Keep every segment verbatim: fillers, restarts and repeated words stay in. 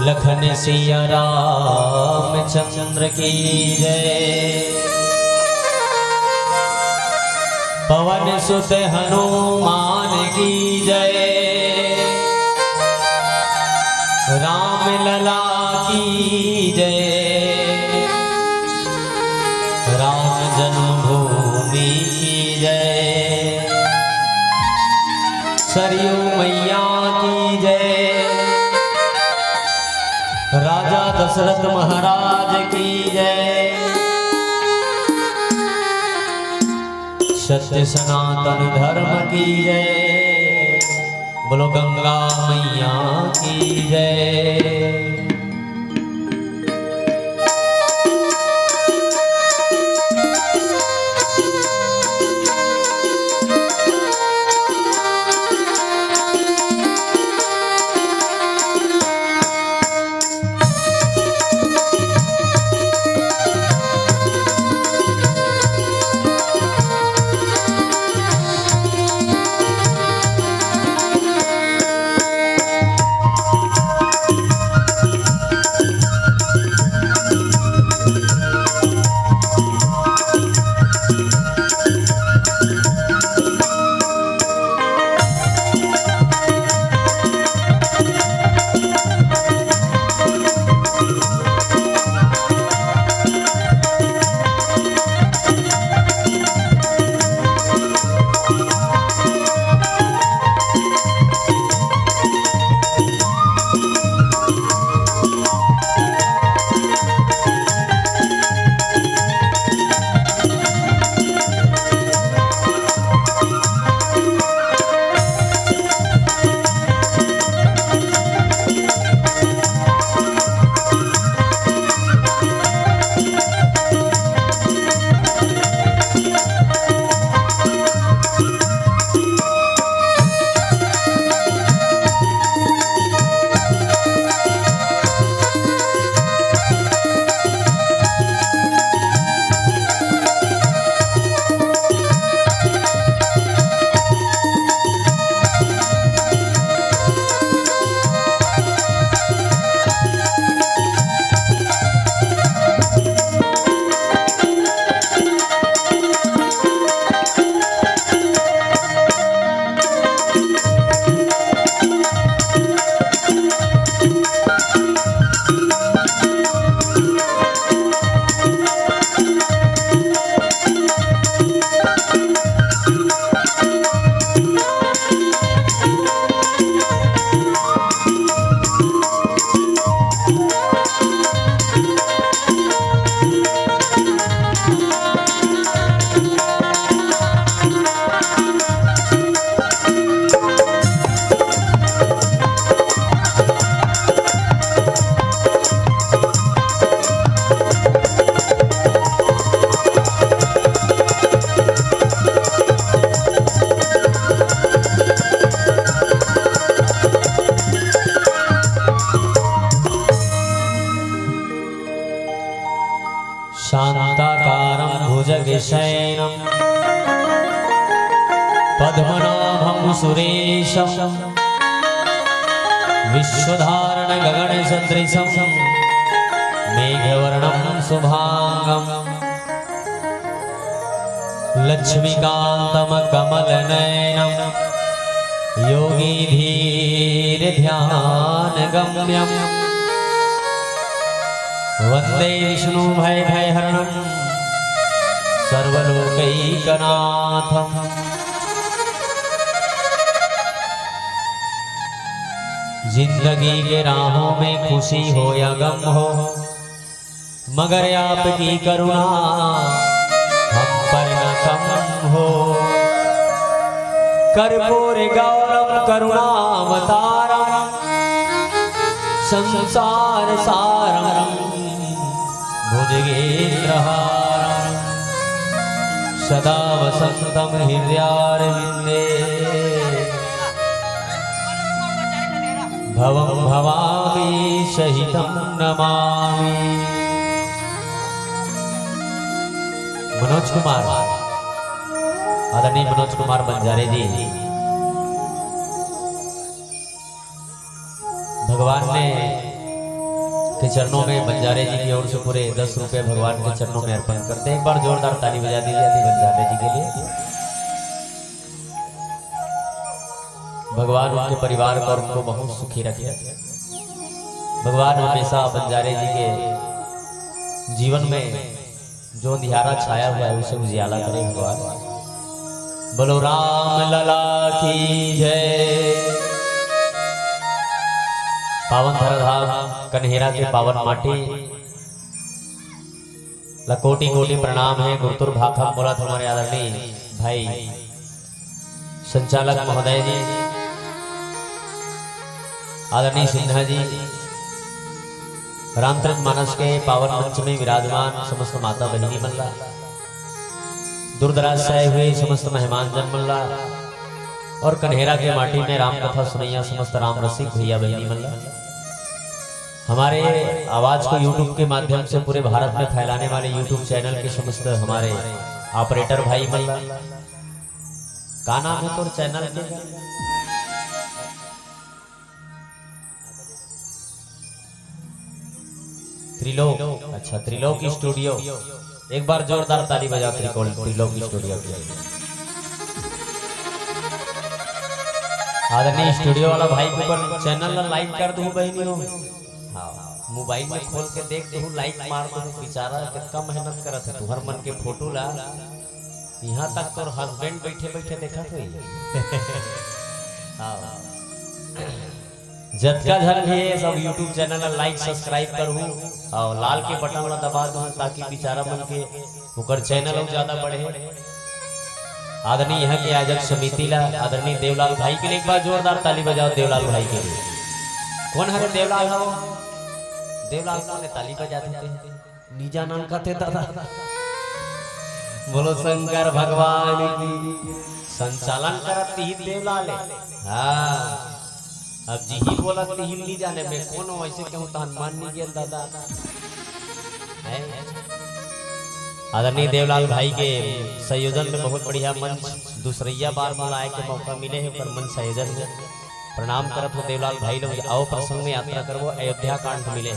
लखन सिया रामचंद्र की जय। पवन सुत हनुमान की जय। राम लला की जय। राम जन्मभूमि की जय। सरयू मैया की जय। राजा दशरथ महाराज की जय। सत्य सनातन धर्म की जय। बोलो गंगा मैया की जय। शांताकारं भुजगशयनं पद्मनाभं सुरेशं विश्वधारणं गगनसदृशं मेघवर्णं शुभांगं लक्ष्मीकांतं कमलनयनं योगिधीर ध्यान गम्यम। वंदे विष्णु भय भय हरणम सर्वलोकैकनाथम। जिंदगी के राहों में खुशी हो या गम हो, मगर आपकी करुणा हम पर न कम हो। कर्पूर गौरम करुणावतारम संसार सारम भुजगेंद्रहारम सदा वसंतम हृदयारविंदे। भवं भवामि सहितं नमामि। मनोज कुमार, आदरणीय मनोज कुमार बंजारे जी, भगवान ने के चरणों में बंजारे जी की ओर से पूरे दस रुपए भगवान के चरणों में अर्पण करते हैं। एक बार जोरदार ताली बजा दी जाती बंजारे जी के लिए। भगवान उनके परिवार को और उनको बहुत सुखी रखे। भगवान हमेशा बंजारे जी के जीवन में जो अंधियारा छाया हुआ है, उसे उजियाला करे भगवान। बोलो राम लला की जय। पावन धराधाम कन्हेरा के पावन माटी ला कोटि कोटि प्रणाम हे। गुरुतुर भाखम बोलत हमारे आदरणीय भाई संचालक महोदय जी, आदरणीय सिन्हा जी, रामचरित मानस के पावन मंच में विराजमान समस्त माता बहिनी मन ला, दूर दराज से आए हुए समस्त मेहमान जन मन ला और कन्हेरा के माटी में राम कथा सुनैया समस्त राम रसिक भैया बहिनी मन ला, हमारे आवाज को YouTube के माध्यम से पूरे भारत में फैलाने वाले YouTube चैनल के समस्त हमारे ऑपरेटर भाई मन ला। का नाम है तोर चैनल के? त्रिलोक। अच्छा, त्रिलोक स्टूडियो। एक बार जोरदार ताली बजाओ त्रिकोल, त्रिलोक स्टूडियो के। आदरणीय स्टूडियो वाला भाई के ऊपर चैनल ला लाइक कर दू बहिनी हो। हाँ, मोबाइल में खोल के देख दू, लाइक मार दू। बेचारा कितना मेहनत करत है, तुहर मन के फोटो ला। यहाँ तक तोर हस्बैंड बैठे बैठे देखत होई। हाँ। जतका झन भी हे, सब YouTube चैनल ला लाइक, सब्सक्राइब करहू और लाल के बटन ला दबा दू, ताकि बेचारा मन के ओकर चैनल अउ ज्यादा बढ़े। आदरणीय यहाँ के आयोजक समिति ला, आदरणीय देवलाल भाई के लिए एक बार जोरदार ताली बजाओ देवलाल भाई के लिए। कौन हरे देवलाल हो? देवलाल कौन है? ताली बजा देते हैं। नीजा नाम कहते दादा। बोलो शंकर भगवान की। संचालन करत तिही देवलाल हे। हाँ, अब जिही बोलत तिही नी जाने, मैं कौन हूँ ऐसे कहूँ, तहन मान नी गेल दादा। हैं? आदरणीय देवलाल भाई के संयोजन में बहुत बढ़िया मंच, दूसरैया बार मोला आए के मौका मिले हे, ओकर मंच संयोजन में प्रणाम करत हो देवलाल भाई लोग। आओ प्रसंग में यात्रा करबो, अयोध्या कांड मिले।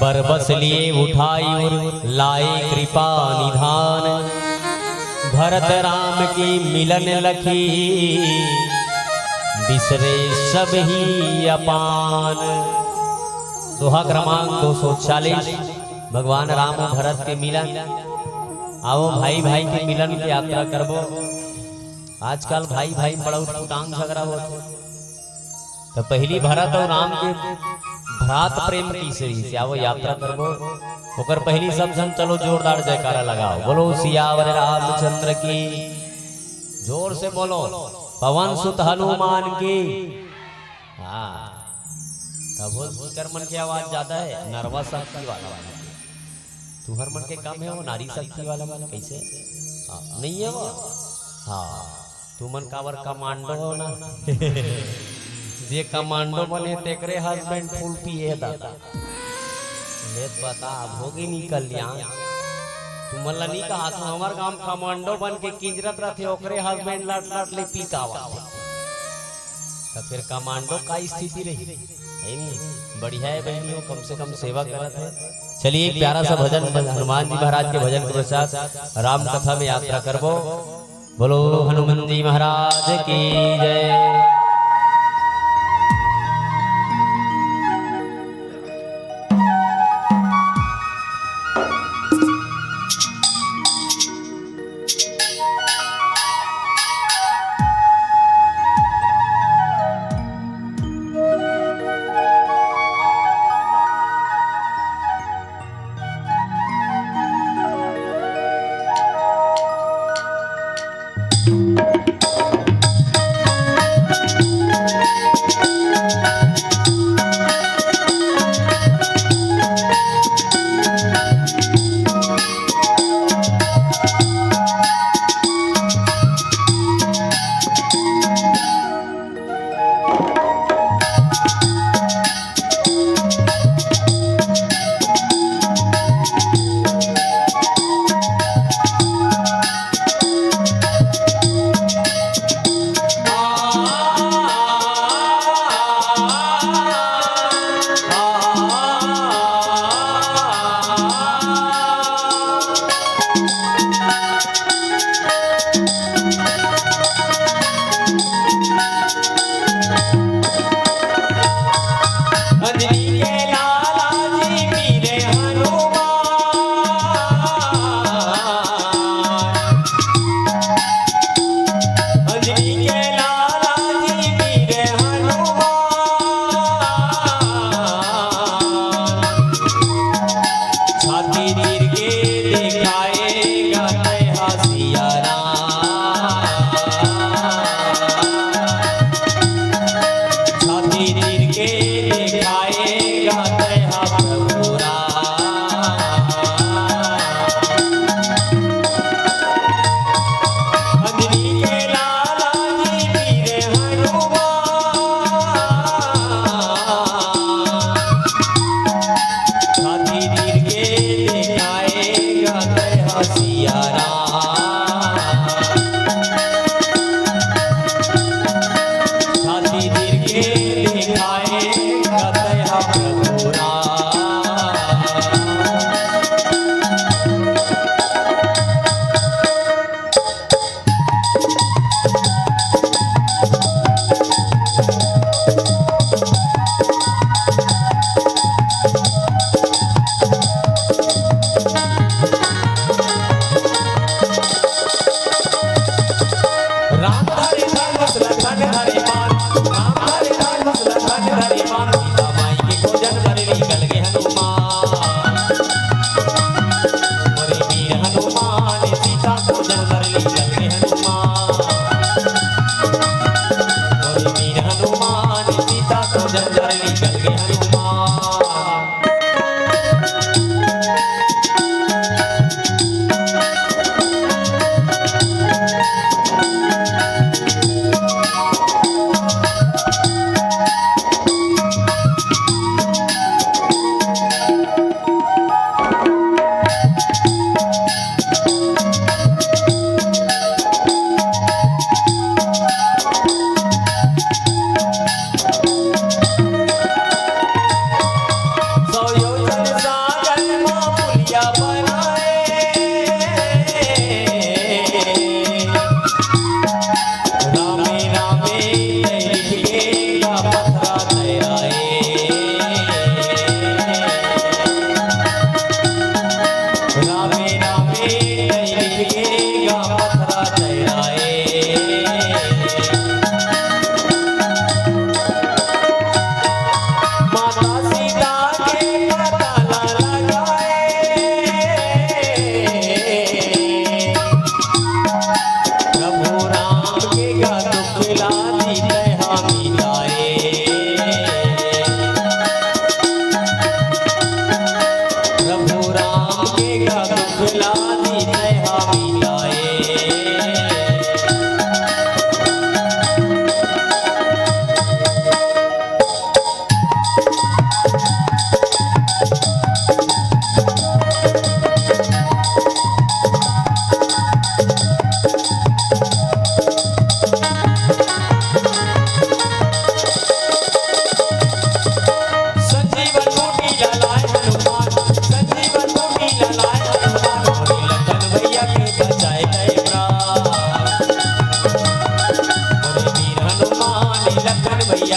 बर बस लिए उठाई उर लाए कृपा निधान, भरत राम की मिलन लखी, बिसरे सब ही अपान। दोहा क्रमांक दो सौ चालीस, भगवान राम और भरत के मिलन। आओ भाई भाई के मिलन के यात्रा करबो। आजकल भाई भाई में बड़ा उटपुटांग झगड़ा होत हे। तो पहली भरत और राम के भ्रात प्रेम कइसे रहिस, आओ यात्रा करबो। ओकर पहली सब झन चलो जोरदार जयकारा लगाओ, बोलो सियावर रामचंद्र की। जोर से बोलो, पवन सुत हनुमान की। हाँ, तभो स्पीकर मन के आवाज ज्यादा हे, नरवा शक्ति वाला वाला। तुहर मन के कम हे, वो नारी शक्ति वाला मन कइसे? हाँ, नहीं हे वो? हाँ, तुमन काबर कमांडो हो ना? जे कमांडो बने तेकरे हस्बैंड फुल पिए हे दादा। ले बता, भोगिनी कल्याण। तुमन ला नहीं कहा, तू हमर गांव कमांडो बन के किंजरत रथे, ओकरे हस्बैंड लट लट ले पी के आवत हे। त फिर कमांडो का स्थिति रही? हे नहीं? बढ़िया हे बहिनी हो, कम से कम सेवा करत हे। चलिए एक प्यारा सा भजन, हनुमान जी महाराज के भजन के पश्चात राम कथा में यात्रा करबो। बोलो हनुमान जी महाराज की जय।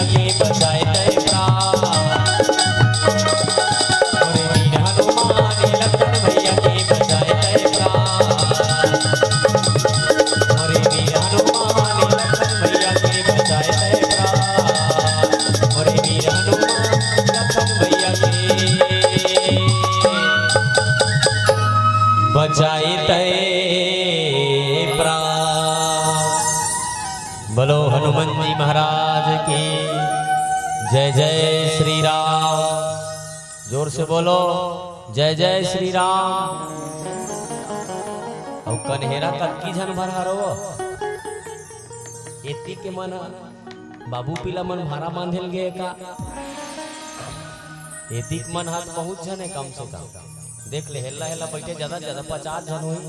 के बचाए तय प्राण। मोरे वीर हनुमान लखन भैया के बचाए तय प्राण। मोरे वीर हनुमान लखन भैया के बचाए तय प्राण। मोरे वीर हनुमान लखन भैया के बचाए तय प्राण। बोलो हनुमान जी महाराज की जय। जय श्री राम। जोर से बोलो, जय जय श्री राम। अउ कन्हेरा कतकी झन भर हरो? एती के मन ह, बाबू पीला मन भारा बांधे ल गे का? एती के मन ह त बहुत झन हे कम से कम। देख ले, हेल्ला हेल्ला बइठे, ज्यादा ज्यादा पचास झन होही,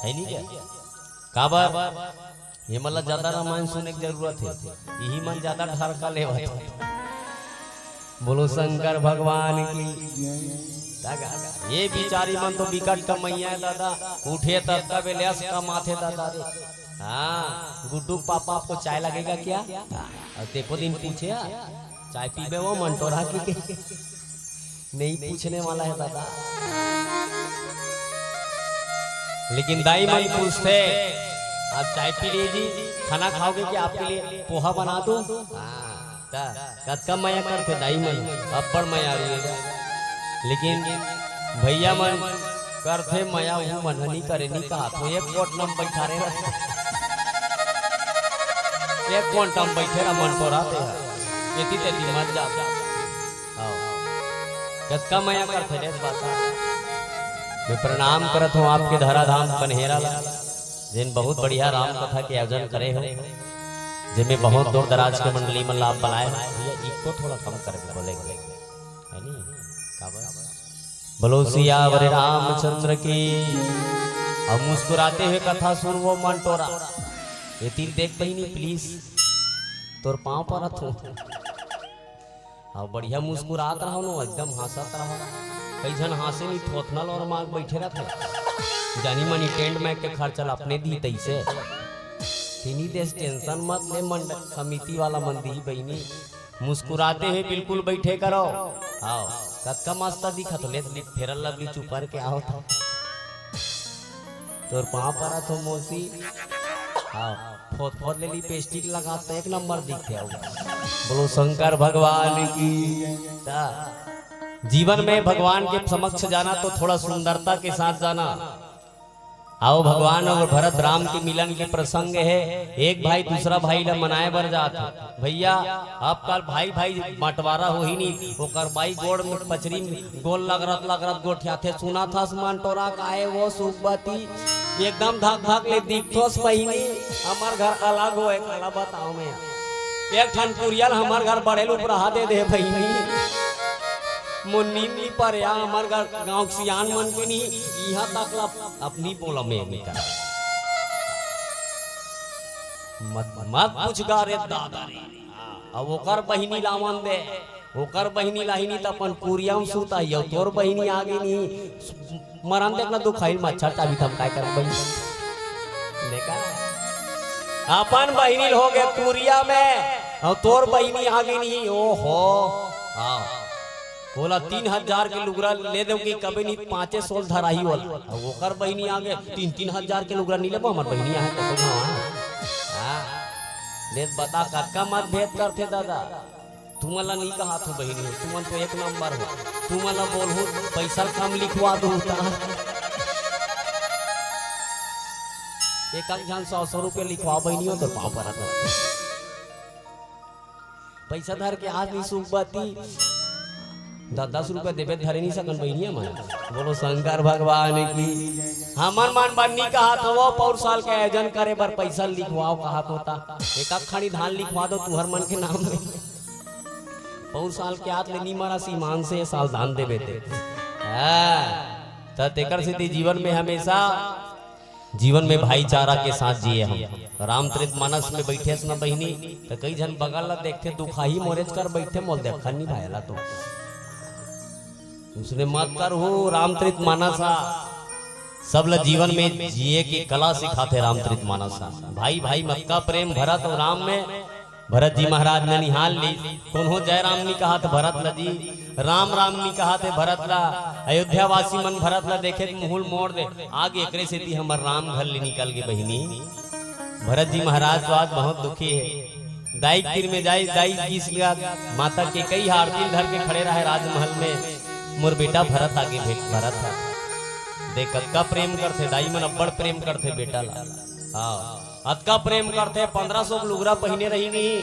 है नी क्या? काबर? ये मन ला ज्यादा रामायण सुने के जरूरत हे, इही मन ज्यादा ढरका लेवत हे। बोलो शंकर भगवान की। ये बिचारी मन तो बिकट कमइया हे दादा, उठे तब तबे ले अस कमाथे दादा रे। हाँ, गुड्डू के पापा, आपको चाय लगेगा क्या? हाँ, अउ एको दिन पूछे, हाँ, चाय पीबे वो मंटोरा की के? नहीं पूछने वाला है दादा। लेकिन दाई मन पूछथे, "आप चाय पी लीजिए, खाना खाओगे क्या? आपके लिए पोहा बना दूं?" हाँ, त कतका मया करथे दाई मन, अब्बड़ मया रही है। लेकिन भैया मन करथे मया, वो मन नहीं करे, नहीं कहा तो एक कोट नम बैठा रहे, एक कोट नम बैठे रह मन तो रहते हैं, एती तेती मत जा। आओ। कतका मया करथे रे बता। मैं प्रणाम करत हूँ आपके धराधाम कन्हेरा ला, जिन बहुत बढ़िया राम कथा के आयोजन करे हो, जेमे बहुत दूर दराज के मंडली मन ला आप बलाए हो। भैया, इको थोड़ा कम कर दे, बोले, बोले। है नी? काबर? बोलो सियावर रामचंद्र की। अब मुस्कुराते हुए कथा सुन वो मन टोरा। ये तीन देख बहिनी, please, तोर पाँव परत हूँ। हाँ, बढ़िया मुस्कुरात रहो न, एकदम हंसत रहो। कई झन हंसे नी, थोथना लोर मार के बैठे रहथे। जानी मनी टेंट में के खर्चा ल अपने दी तैसे। तीनी देश tension मत ले, मंडल समिति वाला मन दी बहिनी। मुस्कुराते हुए बिल्कुल बैठे करो। हाँ, कतका मस्त दिखत हो, ले फेरल लवली चुपर के आओ तो। तोर पाँव परत हो मौसी। हाँ, फोत फोत ले लिपस्टिक लगा त एक नंबर दिखथे हो। बोलो शंकर भगवान की। ता, जीवन में भगवान के समक्ष जाना तो थोड़ा सुंदरता के साथ जाना। आओ, भगवान और भरत राम के मिलन के प्रसंग हे। एक भाई दूसरा भाई ला मनाए बर जात हे। भैया, अब काल भाई भाई बंटवारा होही नी, ओकर बाई गोड़ में पचरी में गोल लगरत लगरत गोठियाथे। सुना था आसमान टोरा काहे वो सुखबती एकदम धक धक ले दिखथोस बहिनी। हमर घर अलग होए, काला बताओ मैं। एक ठन कुरियल हमर घर बड़े लुपरहा दे दे बहिनी। मोर नींद नी परे, हमर घर गांव के सियान मन के नी, इहां तक ला अपनी बोला में नी कर। मत, मत पूछ गा रे दादा रे। अब ओकर बहिनी लावन दे, ओकर बहिनी लाही नी त अपन कुरिया में सुताही, अउ तोर बहिनी आगे नी, मरन देख ना दुखाइल मच्छर चाबी थम काय करब बहिनी। देखा? अपन बहिनी हो गे कुरिया में, अउ तोर बहिनी आगे नी, ओहो। हाँ। बोला तीन हजार के लुगरा ले देव कि कबे नी पाँचे सौ धराही वाला। अब ओकर बहिनी आगे, तीन तीन हजार के लुगरा नी लेबो, हमर बहिनी आहे तो कोई हाँ। हाँ। ले बता कतका मतभेद करथे दादा। तुमन ला नी कहात हो बहिनी हो, तुमन तो एक नंबर हो। तुमन ला बोलहूँ पैसा कम लिखवा दो ता। एक एक झन सौ सौ रुपया लिखवा बहिनी हो, तोर पाँव परत हो। पैसा धर के आज नी सुखबती। दस दस रुपया देबे धरे नी सकन बहिनिया मन। बोलो शंकर भगवान की। हमन मन बर नी कहात हो, पौर साल के आयोजन करे बर पैसा लिखवाओ कहात हो ता। एक एक खानी धान लिखवा दो तुहर मन के नाम में। पौर साल के आत ले नी मरा सीमान से ये साल दान देबे ते। हाँ, त तेकर सेती जीवन में हमेशा जीवन में भाईचारा के साथ जिए हम। रामचरित मानस में बैठे अस न बहिनी, त कई झन बगल ला देखथे, दुखाही मोरेच कर बैठे, मोल देखन नी भाई ला तो। उसने मत कर हो, रामचरित मानस हा सब ला जीवन में जिए के कला सिखाथे रामचरित मानस हा। भाई भाई मत का प्रेम भरत अउ राम में भरत जी महाराज ननिहाल ली, कोनो जय राम नी कहाथे भरत ला जी, राम राम नी कहाथे भरत ला। अयोध्या वासी मन भरत ला देखे त मुहुल मोड़ दे, आगे एकरे सेती हमर राम घर ले निकल गे बहिनी। भरत जी महाराज तो आज बहुत दुखी हे। दाई के तीर में जाई, दाई गीस गा, माता कैकई ह आरती ल धर के खड़े रहे राजमहल में, मोर बेटा भरत आगे भेट भरत ह। देख, अतका प्रेम करथे, दाई मन अब्बड़ प्रेम करथे बेटा ला। हाँ, अतका प्रेम करथे, पंद्रह सौ के लुगरा पहिने रहिनी,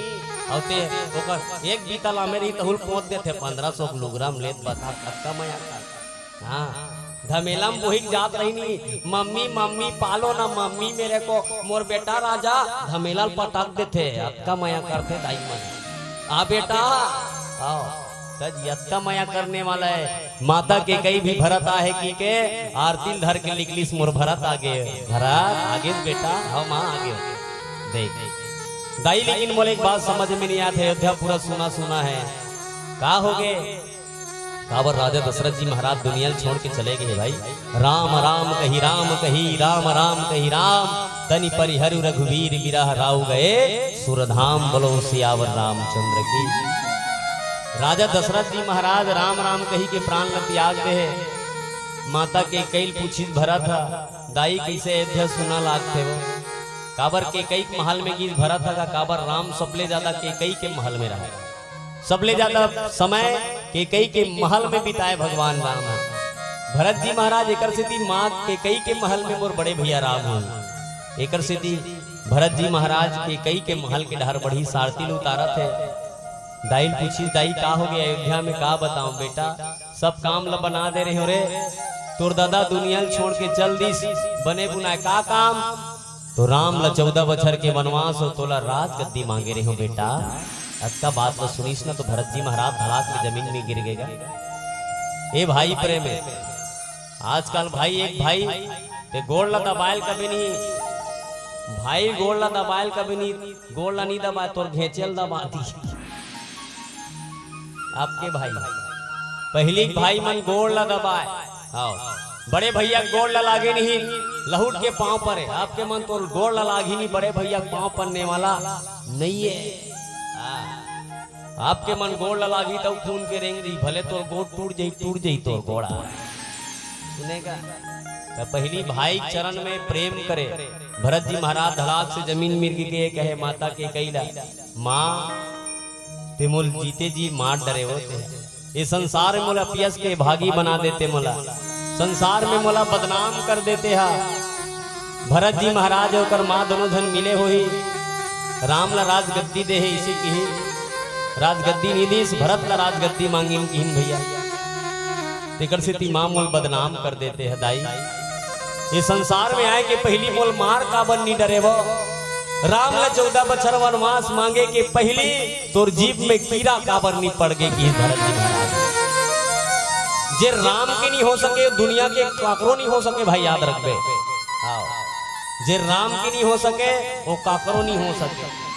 अउ ते ओकर एक बीता लामे रही, तहुल पोंत देथे, पंद्रह सौ के लुगरा म लेत बता, अतका मया कर। हाँ, धमेला म बोहिक जात रहिनी, "मम्मी, मम्मी, पालो ना मम्मी मेरे को, मोर बेटा राजा," धमेला ल पटक देथे, अतका मया करथे दाई मन। आ बेटा, आओ, त जी अतका मया करने वाला हे, माता कैकई भी भरत आहे कहिके आरती ल धर के निकलिस, मोर भरत आगे, भरत आगे बेटा, हव माँ आगे। देख दाई, लेकिन मोला एक बात समझ में नहीं आत हे, अयोध्या पूरा सूना सूना हे, का होगे? काबर राजा दशरथ जी महाराज दुनिया ल छोड़ के चले गे हे भाई। राम राम कही राम कही, राम राम कही राम, तनि परिहरु रघुवीर बिरह राउ गए सुरधाम। बोलो सियावर रामचंद्र की। राजा दशरथ जी महाराज राम राम कही के प्राण ल त्याग दे हे। माता कैकई ल पूछिस भरत ह, "दाई, कइसे अयोध्या सूना लागथे वो?" काबर कैकई के महल में गीस भरत ह का, काबर राम सबले ज्यादा कैकई के महल में रहे। सबले ज्यादा समय कैकई के महल में बिताए भगवान राम ह। भरत जी महाराज एकर सेती माँ कैकई के महल में मोर बड़े भैया राम हो। एकर सेती भरत जी महाराज कैकई के महल के डहर बढ़िस, आरती ल उतारत हे। दाई ल पूछिस, "दाई, का होगे अयोध्या में, का बताऊं बेटा, सब काम ल बना दे रहे हो रे, तोर ददा दुनिया ल छोड़ के चल दिस, बने बुनाए का काम?" तो राम ला चौदह बछर के वनवास अउ तोला राजगद्दी मांगे रहे हो बेटा। अतका बात ला सुनिस ना तो भरत जी महाराज धड़ाक ले जमीन में गिर गे गा। ए भाई प्रेम हे, आजकल भाई एक भाई ते गोड़ ला दबायल कभी नहीं, भाई गोड़ ला दबायल कभी नहीं, गोड़ ला नहीं दबाय तोर घेंचे ल दबा दी। आपके भाई, पहिली के भाई मन गोड़ ला दबाय, हाँ, बड़े भैया के गोड़ ला लागे नहीं, लहुट के पाँव परे। आपके मन तो गोड़ ला लागी नहीं, बड़े भैया के पाँव परने वाला नहीं है। हाँ, आपके मन गोड़ ला लागी तो खून के रेंग दी, भले तोर गोड़ टूट जाई, टूट जाई तोर गोड़ा। सुनेगा? तो पहिली भाई के चरण में प्रेम करे। भरत जी महाराज धड़ाक से जमीन मिर्गी के कहे माता कैकई ला, "माँ, ते मोल जीते जी मार डरे हो ते। ये संसार में मोला पियस के भागी बना देते मोला। संसार में मोला बदनाम कर देते हा।" भरत जी महाराज ओकर माँ दोनों झन मिले होही। राम ला राजगद्दी दे हे, इसे किही राजगद्दी नहीं दिस, भरत ला राजगद्दी मांगिन किहिन भैया। तेकर सेती माँ मोल बदनाम कर देते हे दाई। ये संसार में आए के पहिली मोल मार काबर नी डरे वो? राम ला चौदह बछर वनवास मांगे के पहिली तोर जीभ में कीरा काबर नी पड़ गे किहिस भरत जी महाराज। जे राम के नी हो सके, दुनिया के काकरो नी हो सके भाई, याद रखबे। हाँ। जे राम के नी हो सके, वो काकरो नी हो सके।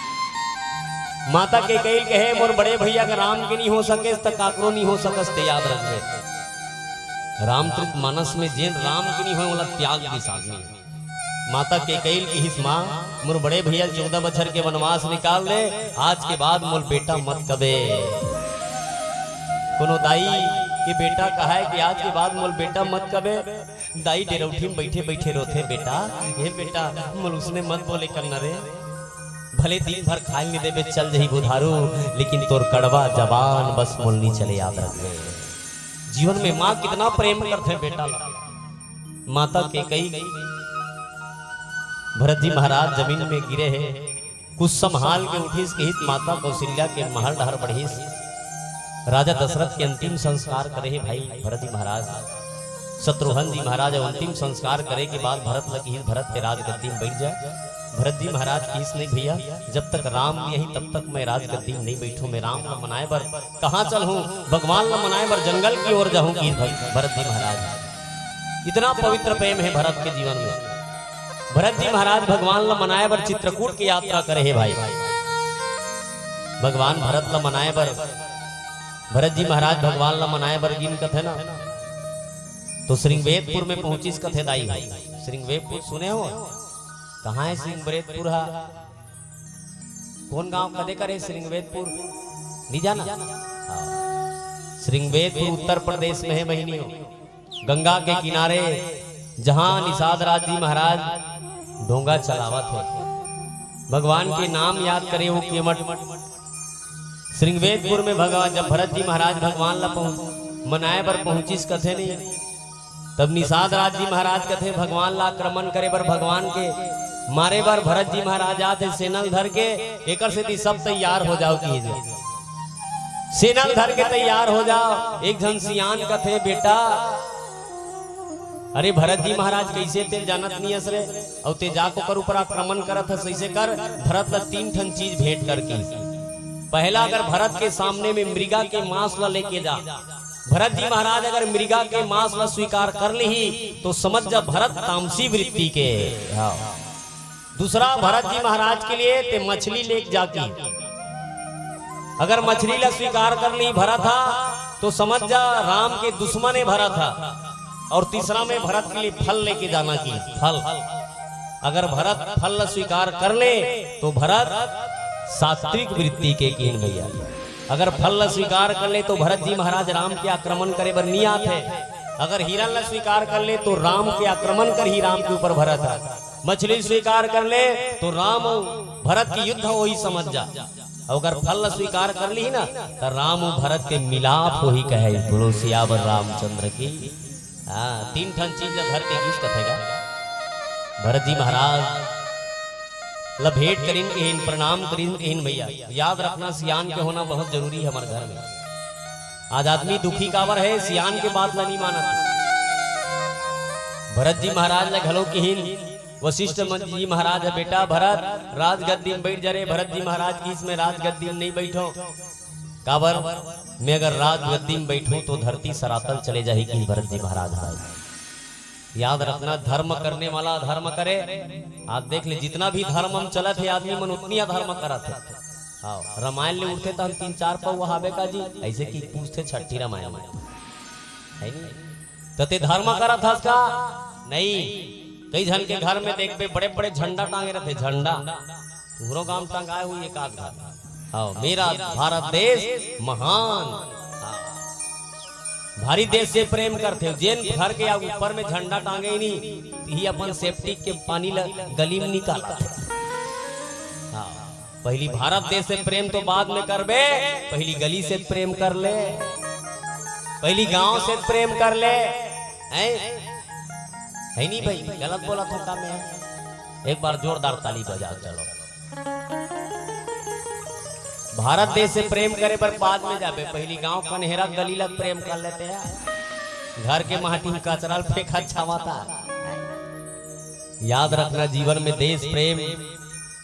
माता कैकई कहे, "मोर बड़े भैया के राम के नी हो सके, त काकरो नी हो सकस," ते याद रखबे। रामचरित मानस में जेन राम के नी होय, ओला त्याग दिस आदमी। माता कैकई ल किहिस, "माँ, मोर बड़े भैया चौदह बछर के वनवास निकाल दे, आज के बाद मोल बेटा मत कबे।" कोनो दाई के बेटा कहाय कि आज के बाद मोल बेटा मत कबे, दाई डेरौठी में बैठे बैठे रोथे, "बेटा, हे बेटा, मोल उसने मत बोले करना रे, भले दिन भर खाए नहीं देबे, चल जही बुधारू, लेकिन तोर कड़वा जबान बस मोल नी चले, याद रखबे।" जीवन में माँ कितना प्रेम करथे बेटा ला। माता कैकई, भरत जी महाराज जमीन में गिरे हे, कुछ संभाल के उठिस, किहिस माता कौशल्या के महल डहर बढ़िस। राजा दशरथ के अंतिम संस्कार करे हे भाई भरत जी महाराज, शत्रुघ्न जी महाराज, अंतिम संस्कार करे के बाद भरत ल किहिस, "भरत के राजगद्दी में बैठ जा।" भरत जी महाराज किहिस, "नहीं भैया, जब तक राम नहीं आही तब तक मैं राजगद्दी में नहीं बैठूं, मैं राम ल मनाए बर कहाँ चलहूँ, भगवान ला मनाए बर जंगल की ओर जाहूँ," किहिस भग-, भरत जी महाराज। इतना पवित्र प्रेम हे भरत के जीवन में। भरत जी महाराज भगवान ला मनाए बर चित्रकूट की यात्रा करे हे भाई। भगवान भरत ला मनाए बर, भरत जी महाराज भगवान ला मनाए बर गिन कथे ना, तो श्रृंगवेदपुर में पहुंचिस कथे दाई। श्रृंगवेदपुर सुने हो? कहाँ हे श्रृंगवेदपुर हा? कौन गांव कदे करे श्रृंगवेदपुर? नहीं जाना? हाँ। श्रृंगवेदपुर उत्तर प्रदेश में है बहिनी हो, गंगा के किनारे, जहां निषाद राज जी महाराज ढोंगा चलावत है, भगवान के नाम याद करे हो केवट। श्रृंगवेदपुर में भगवान, जब भरत जी महाराज भगवान ला पहुंच मनाए बर पहुंचिस कथे नहीं, तब निषाद राज जी महाराज कथे भगवान ला आक्रमण करे बर, भगवान के मारे बर भरत जी महाराज आथे सेना ल धर के, एकर सेती सब तैयार हो जाओ कीजे। सेना ल धर के तैयार हो जाओ। एक झन सियान कथे, बेटा, अरे भरत जी महाराज, कइसे ते जानत नहीं हस रे, अउ ते जाके ओकर ऊपर आक्रमण करत हस, अइसे कर, भरत ला तीन ठन चीज भेंट कर की। पहला, अगर भरत के सामने में मृगा के मांस ला लेके जा, भरत जी महाराज अगर मृगा के मांस ला स्वीकार कर लिही, तो समझ जा भरत तामसी वृत्ति के। हाँ। दूसरा, भरत जी महाराज के लिए ते मछली लेके जाके, अगर मछली ला स्वीकार कर ली भरत हा, तो समझ जा राम के दुश्मन है भरत हा। और तीसरा में भरत के लिए फल लेके जाना की, फल। अगर भरत फल ला स्वीकार कर ले, तो भरत सात्विक वृत्ति के कीन भैया। अगर फल ला स्वीकार कर ले, तो भरत जी महाराज राम के आक्रमण करे बर नहीं आते। अगर हिरण ला स्वीकार कर ले, तो राम के आक्रमण कर ही राम के ऊपर भरत हा। मछली स्वीकार कर ले, तो राम भरत के युद्ध होही समझ जा। अउ अगर फल ला स्वीकार कर ली ना, तो राम अउ भरत के मिलाप होही कहे। बोलो सियावर रामचंद्र की। हाँ, तीन ठन चीज ला धर के गीस कथे गा। भरत जी महाराज ला भेंट करिन कहिन, प्रणाम करिन कहिन भैया। याद रखना, सियान के होना बहुत जरूरी है हमारे घर में। आज आदमी दुखी काबर है, सियान के बात ला नहीं मानत। भरत जी महाराज ला घलो कहिन, वशिष्ठ मन जी महाराज है, बेटा भरत, राजगद्दी में बैठ जा रे। भरत जी महाराज की, इसमें राजगद्दी में नहीं बैठो। काबर, मैं अगर राजगद्दी में बैठूं तो धरती सरातल चले जाही, कहिन भरत जी महाराज है। याद रखना, धर्म करने वाला अधर्म करे। आज देख ले, जितना भी धर्म हम चलत है, आदमी मन उतनी अधर्म करत है। हाँ, रामायण ले उठथे त हम तीन चार पौवा हाबे का जी, अइसे कि पूछथे छठी रामायण में। है नहीं? त ते धर्म करत हस का? नहीं। कई झन के घर में देखबे, बड़े-बड़े झंडा टांगे रथे, झंडा। तुहरो गांव टंगाए हुई एक आध घर। हाँ, मेरा भारत देश महान। हाँ। भारी देश से प्रेम करथे। जेन घर के आगू ऊपर में झंडा टांगे ही नहीं, ही अपन सेप्टिक के पानी ला गली में निकालथे। हाँ, पहली भारत देश से प्रेम तो बाद में करबे, पहली गली से प्रेम कर ले, पहली गांव से प्रेम कर ले। हैं? है नहीं भाई, गलत बोलत हों का मैं? एक बार जोरदार ताली बजाओ, चलो। भारत देश से प्रेम करे बर बाद में जाबे, पहली गांव कन्हेरा गली लग प्रेम कर लेते हैं। घर के माटी में कचरा ल फेंका छावाता। याद रखना, जीवन में देश प्रेम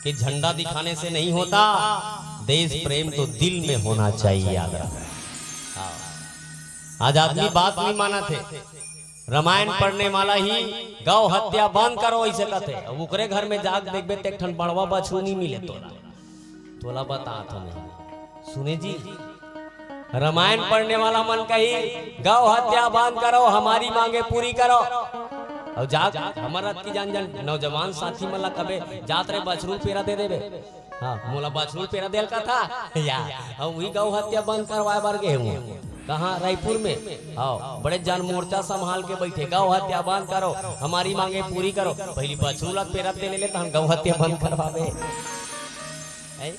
के झंडा दिखाने से नहीं होता, देश प्रेम तो दिल में होना चाहिए। याद रखना। हाँ। आज आदमी बात नहीं मानथे। रामायण पढ़ने वाला ही गौ हत्या बंद करो, अइसे कथे। अब ओकरे घर में जाके देखबे, त एक ठन बड़वा बछरू नहीं मिले तोला। तोला बतात हों मैं। सुने जी, रामायण पढ़ने वाला मन कही, "गौ हत्या बंद करो, हमारी मांगे पूरी करो।" अउ जाग, हमर रथ की जान जान नौजवान साथी मन ला कबे, "जात रे बछरू पेरा दे देबे।" हाँ, मोला बछरू पेरा देल का था? या, अउ वही गौ हत्या बंद करवाए बर गे हूँ। कहाँ? रायपुर में। हाँ, बड़े जान मोर्चा संभाल के बैठे, "गौ हत्या बंद करो, हमारी मांगे पूरी करो।" पहली बछरू ला पेरा दे ले, तहन गौ हत्या बंद करवाबे। हैं?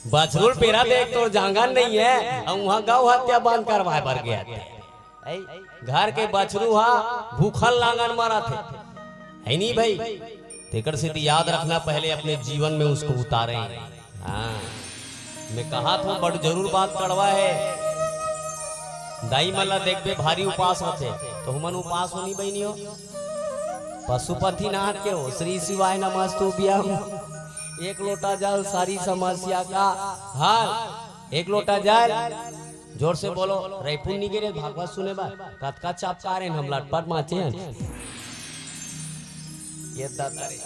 बछरू ल पेरा दे, तोर जांगर नहीं है, अउ वहाँ गौ हत्या बंद करवाए बर गया। हैं? घर के बछरू हा भूखल लांगन मरत है, है नहीं भाई? तेकर सेती याद रखना, पहले अपने जीवन में उसको उतारें। हाँ, मैं कहा था, बड़ जरूर बात कड़वा है। दाई मन ला देखबे, भारी उपास होथे, तो हमन उपास होनी बहिनी हो। पशुपतिनाथ के हो, श्री शिवाय नमस्तुभ्यम। एक लोटा जल, सारी समस्या का हल। एक लोटा जल, जोर से बोलो, रायपुर नहीं गे रे भागवत सुने बर? कतका चपका रे, हम लटपट माचे हन। ये दादा रे,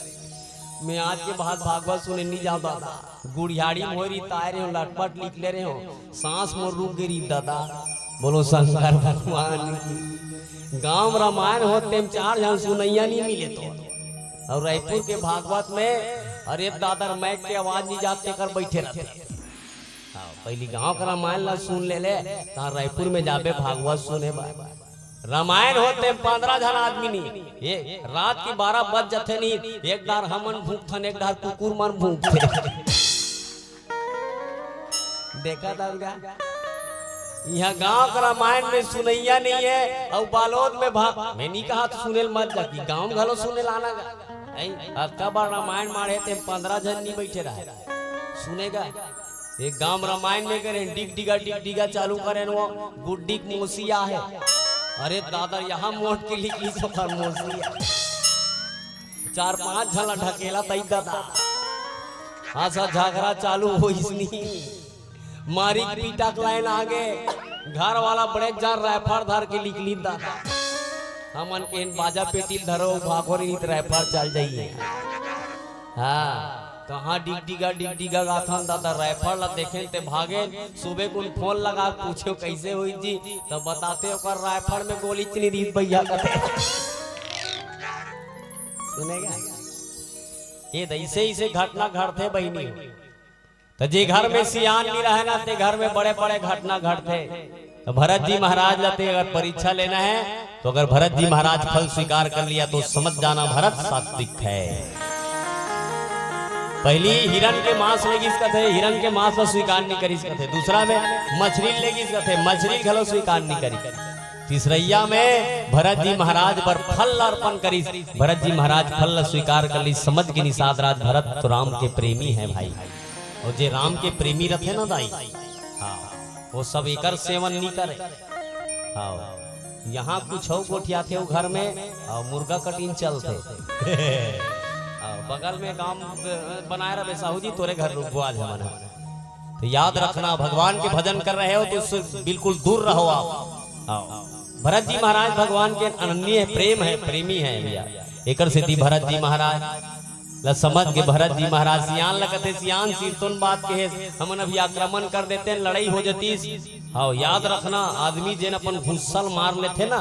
मैं आज के बाद भागवत सुने नहीं जाऊँ दादा। गुड़ियाड़ी मोरी ताय रे हो, लटपट निकले रे हो, सांस मोर रुक गे री दादा। बोलो शंकर भगवान की। गांव रामायण होत तेम चार झन सुनैया नहीं मिले तो। अउ रायपुर के भागवत में अरे दादा, माइक के आवाज नहीं जात, तेकर बैठे रहते। हाँ, पहली गांव का रामायण ला सुन ले ले, तहाँ रायपुर में जाबे भागवत सुने बा। रामायण होते पंद्रह झन आदमी नहीं, ये रात की बारह बज जथे नहीं, एक डार हमन भूखथन, एक डार कुकुर मन भूखथे। देखा था उनका? यहाँ गांव का रामायण में सुनैया नहीं है, और बालोद में भा-, मैं नहीं कहा तो सुनेल मत जा, कि गांव में घलो सुनेल आना गा। नहीं, अतका बार रामायण माढ़े ते पंद्रह झन नहीं बैठे रहे। सुनेगा? एक गांव रामायण में करे, डिग डिगा, डिग डिगा चालू करे, वो गुड्डी के मौसी आहे। अरे दादा, यहाँ मोट के लिखी तो कर मौसी आहे। चार पांच झन ला ढकेला तई दादा। हाँ, सा झगड़ा चालू होइस नहीं। मारी के पीटा के लाइन आगे, घर वाला बड़े जान रायफल धर के निकली दादा। हमन के बाजा पेटी ल धरो, भागो नहीं तो रायफल चल जाइए। हाँ, कहाँ डिगडिगा, डिगडिगा गाथन दादा, रायफल ला देखेन ते भागेन। सुबह कुन फोन लगा के पूछो कैसे हुई जी, तो बताते ओकर रायफल में गोली चनी दीस भैया कथे। सुनेगा? ये तो ऐसे, ऐसे घटना घटथे बहिनी। तो जे घर में सियान नहीं रहे ना, ते घर में बड़े बड़े घटना घटथे। तो भरत जी महाराज ला ते अगर परीक्षा लेना है, तो अगर भरत जी महाराज फल स्वीकार कर लिया, तो समझ जाना भरत सात्विक है। पहली हिरन के मांस लेगिस कथे, हिरन के मांस ला स्वीकार नहीं करिस कथे। दूसरा में मछली लेगिस कथे, मछली घलो स्वीकार नहीं करिस। तीसरैया में भरत जी महाराज बर फल ला अर्पण करिस, भरत जी महाराज फल ला स्वीकार कर लिस। समझ गे निषाद राज, भरत तो राम के प्रेमी है भाई। और जे राम के प्रेमी रथे ना दाई, हाँ, वो सब एकर सेवन नहीं करे। हाँ, यहाँ कुछ हो गोठियाथे वो घर में, और मुर्गा कटिंग चलथे। हाँ, बगल में गांव बनाए रहे साहू जी, तोरे घर रुकबो आज हमन। तो याद रखना, भगवान के भजन कर रहे हो तो उससे बिल्कुल दूर रहो आप। हाँ, भरत जी महाराज भगवान के अनन्य प्रेम है, प्रेमी है भैया। एकर सेती भरत जी महाराज ला समझ के भरत जी महाराज सियान ला कथे, सियान सिरतोन बात के हे, हमन अभी आक्रमण कर देते, लड़ाई हो जतीस। हाँ, याद रखना, आदमी जेन अपन घुस्सल मार लेथे ना,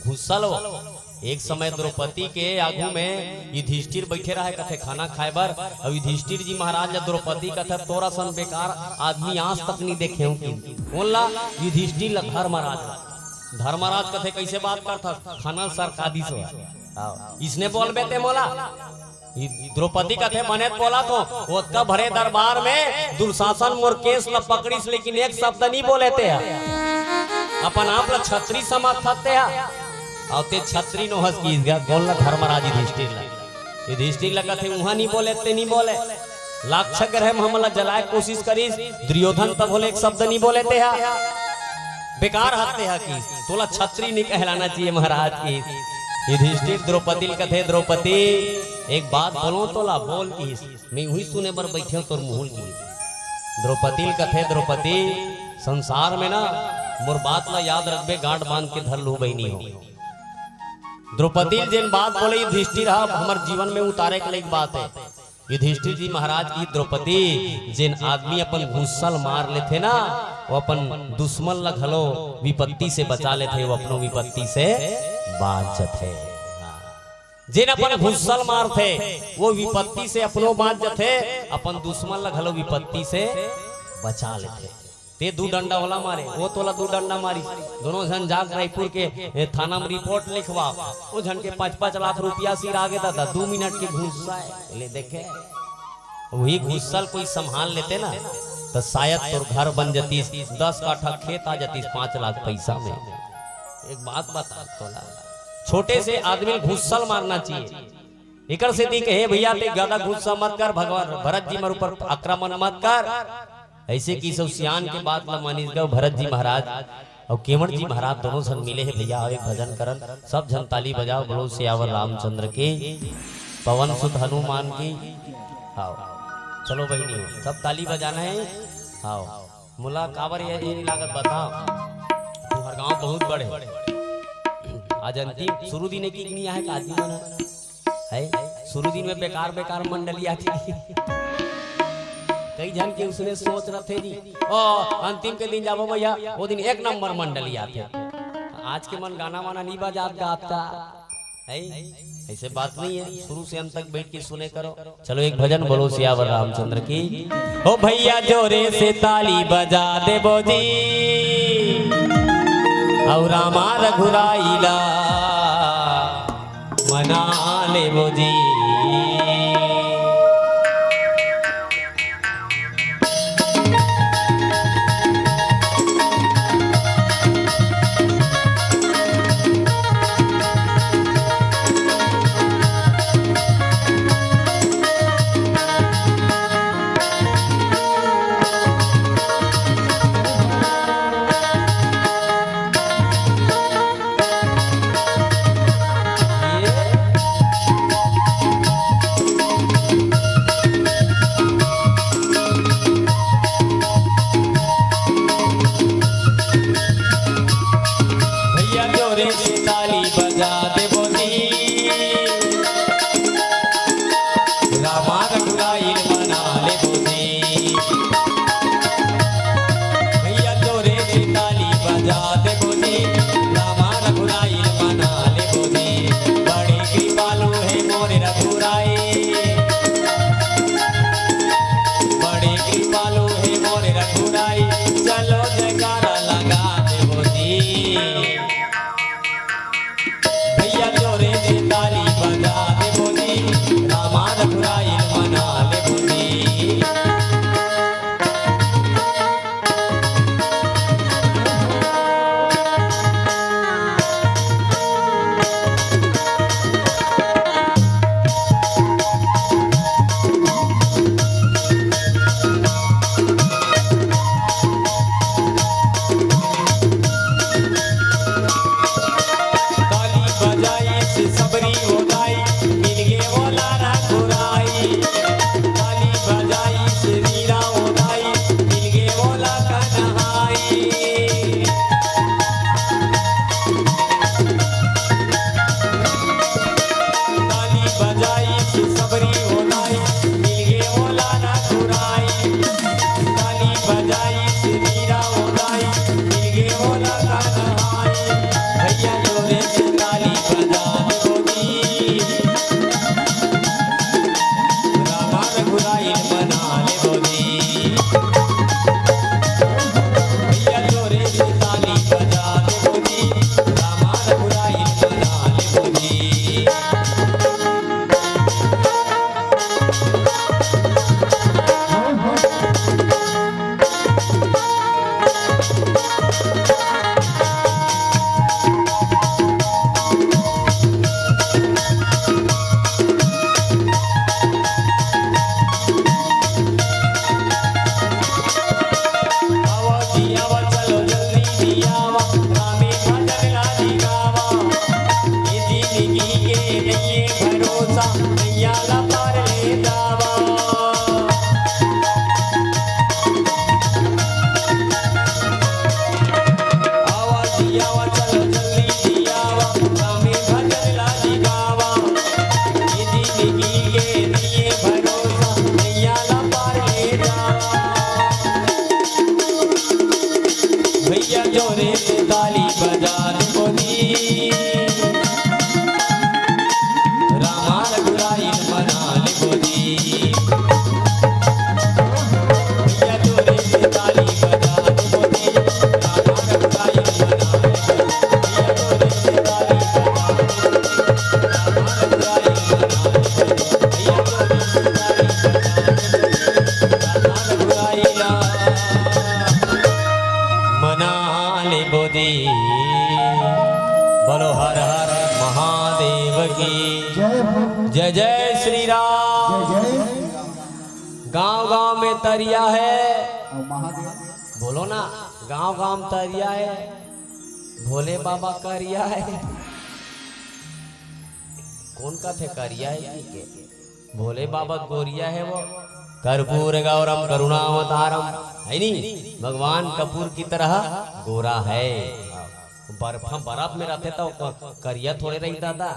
घुस्सल वो। एक समय द्रौपदी के आगू में युधिष्ठिर बैठे रहे, कथे खाना खाए बर, और युधिष्ठिर जी महाराज ला द्रौपदी कथे, तोरा सन बेकार आदमी आज तक नहीं देखे हूँ कि। बोला युधिष्ठिर ला धर्मराज, धर्मराज कथे, कैसे बात करथस, खाना सरका दिस हो। हाँ, इसने बोलबे ते मोला। ई द्रौपदी कथे, बने त बोला तो, ओतका भरे दरबार में दुशासन मोर केस ल पकड़िस, लेकिन एक शब्द नहीं बोले ते ह। अपन आप ल छत्री समझत ते ह। अउ ते छत्री नोहस कि गा-, बोल न धर्मराज युधिष्ठिर ल। युधिष्ठिर ल कथे, उहाँ नहीं बोले, ते नहीं बोले। लाक्षागृह में हमन ल जलाए कोशिश करिस, दुर्योधन तब बोले, एक शब्द नहीं बोले ते ह। बेकार हत्या ह कि तोला छत्री नहीं कहलाना चाहिए महाराज की। युधिष्ठिर द्रौपदी ल कथे, द्रौपदी, एक बात बोलो तोला, बोल किहिस, मैं उही सुने बर बैठे हूँ तोर मुँह ल किहिस। द्रौपदी ल कथे, द्रौपदी, संसार में ना मोर बात ला याद रखबे, गांठ बांध के धर लू बहिनी हो। द्रौपदी ल जेन बात बोले युधिष्ठिर ह, हमर जीवन में उतारे के लायक बात है। युधिष्ठिर जी महाराज की, द्रौपदी, जेन आदमी अपन घुस्सल मार लेथे ना, वो अपन दुश्मन ला घलो विपत्ति से बचा लेथे, वो अपनो विपत्ति से बांच जथे। जेन अपन घुस्सल मारथे, वो विपत्ति से अपनो बांच जथे, अपन दुश्मन ला घलो विपत्ति से बचा लेथे। ते दू डंडा ओला मारे, वो तोला दू डंडा मारिस, दोनों झन जाके रायपुर के, ए, थाना में रिपोर्ट लिखवा। वो झन के पाँच पाँच लाख रुपया सिर आगे दादा, दू मिनट के घुस्सा है, ले देखे। वही घुस्सल कोई संभाल लेते ना, तो शायद तोर घर बन जतीस, दस काठा खेत आ जतीस, पाँच लाख पैसा में। एक बात बता तोला, छोटे से आदमी ल घुस्सल मारना चाहिए। एकर सेती कहे, भैया, ते ज्यादा गुस्सा मत कर, भगवान भरत जी मोर ऊपर आक्रमण मत कर। ऐसे कि सब सियान के बात ला मानिस गए भरत जी महाराज और केवट जी महाराज दोनों झन मिले हे भैया। आओ एक भजन करन, सब झन ताली बजाओ, बोलो सियावर रामचंद्र की, पवन सुत हनुमान की। आओ, चलो बहिनी हो, सब ताली बजाना है। आओ, मोला काबर ये, ये नहीं लागत, बता, तुम्हार गांव बहुत बड़े। आज अंतिम शुरू दिन की नहीं आए का आदमी मन है, शुरू दिन में बेकार बेकार मंडली आती। कई झन के उसने सोच रथे जी, ओ, अंतिम के दिन जाबो भैया, वो दिन एक नंबर मंडली आथे। आज के मन गाना वाना नहीं बजात गात का। है, ऐसे बात नहीं है, शुरू से अंत तक बैठ के सुने करो। चलो एक भजन बोलो सियावर रामचंद्र की। ओ भैया जोरे से ताली बजा देबो जी, अउ रामा रघुराई ला मना लेबो जी। भैया जोरे से ताली बजा देबो जी, रामा रघुराई मना लेबो जी। भैया जोरे से ताली बजा देबो जी, रामा रघुराई मना लेबो जी। बड़े कृपालु हे मोरे रघुराई, बड़े कृपालु हे मोरे रघुराई, चलो जयकारा लगा देबो जी। भैया जोरे से ताली बजा देबो जी, रामा रघुराई मना लेबो जी। ताली बजाइस सबरी ओ दाई, मिलगे ओला रघुराई। ताली बजाइस वीरा ओ दाई, मिलगे ओला कन्हाई। ताली बजाइस सबरी ओ दाई, मिलगे ओला रघुराई। ताली बजाइस वीरा ओ दाई, मिलगे ओला कन्हाई। भैया जोरे से ताली बजा देबो जी, रामा रघुराई मना लेबो जी। भैया जोरे से ताली बजा देबो जी, रामा रघुराई मना लेबो जी। आवा जी आवा, चलो जल्दी जी आवा, रामे भजन ला जी गावा। ये जिंदगी के नइये भरोसा, नैया ला पार ले जावा। आवा जी आवा, चलो जल्दी जी आवा, रामे भजन ला जी गावा। ये जिंदगी के नइये भरोसा, नैया ला पार ले जावा। भैया जोरे से ताली बजा देबो जी, रामा रघुराई मना लेबो जी। भैया जोरे से ताली बजा देबो जी, रामा रघुराई मना लेबो जी। भैया जोरे से ताली बजा देबो जी, रामा रघुराई मना लेबो जी। भैया जोरे से ताली बजा देबो जी, रामा रघुराई ला मना लेबो जी। बोलो हर हर महादेव की जय हो। जय जय श्री राम। जय जय श्री राम। गांव गांव में तरिया है। और महादेव। बोलो ना, गांव गांव में तरिया है, भोले बाबा करिया है। कोन कथे करिया है जी के? भोले बाबा गोरिया है वो। कर्पूर गौरम करुणावतारम, है नी? भगवान कपूर की तरह गोरा है। बर्फ, बर्फ में रहते तो क-, करिया थोड़े रही दादा,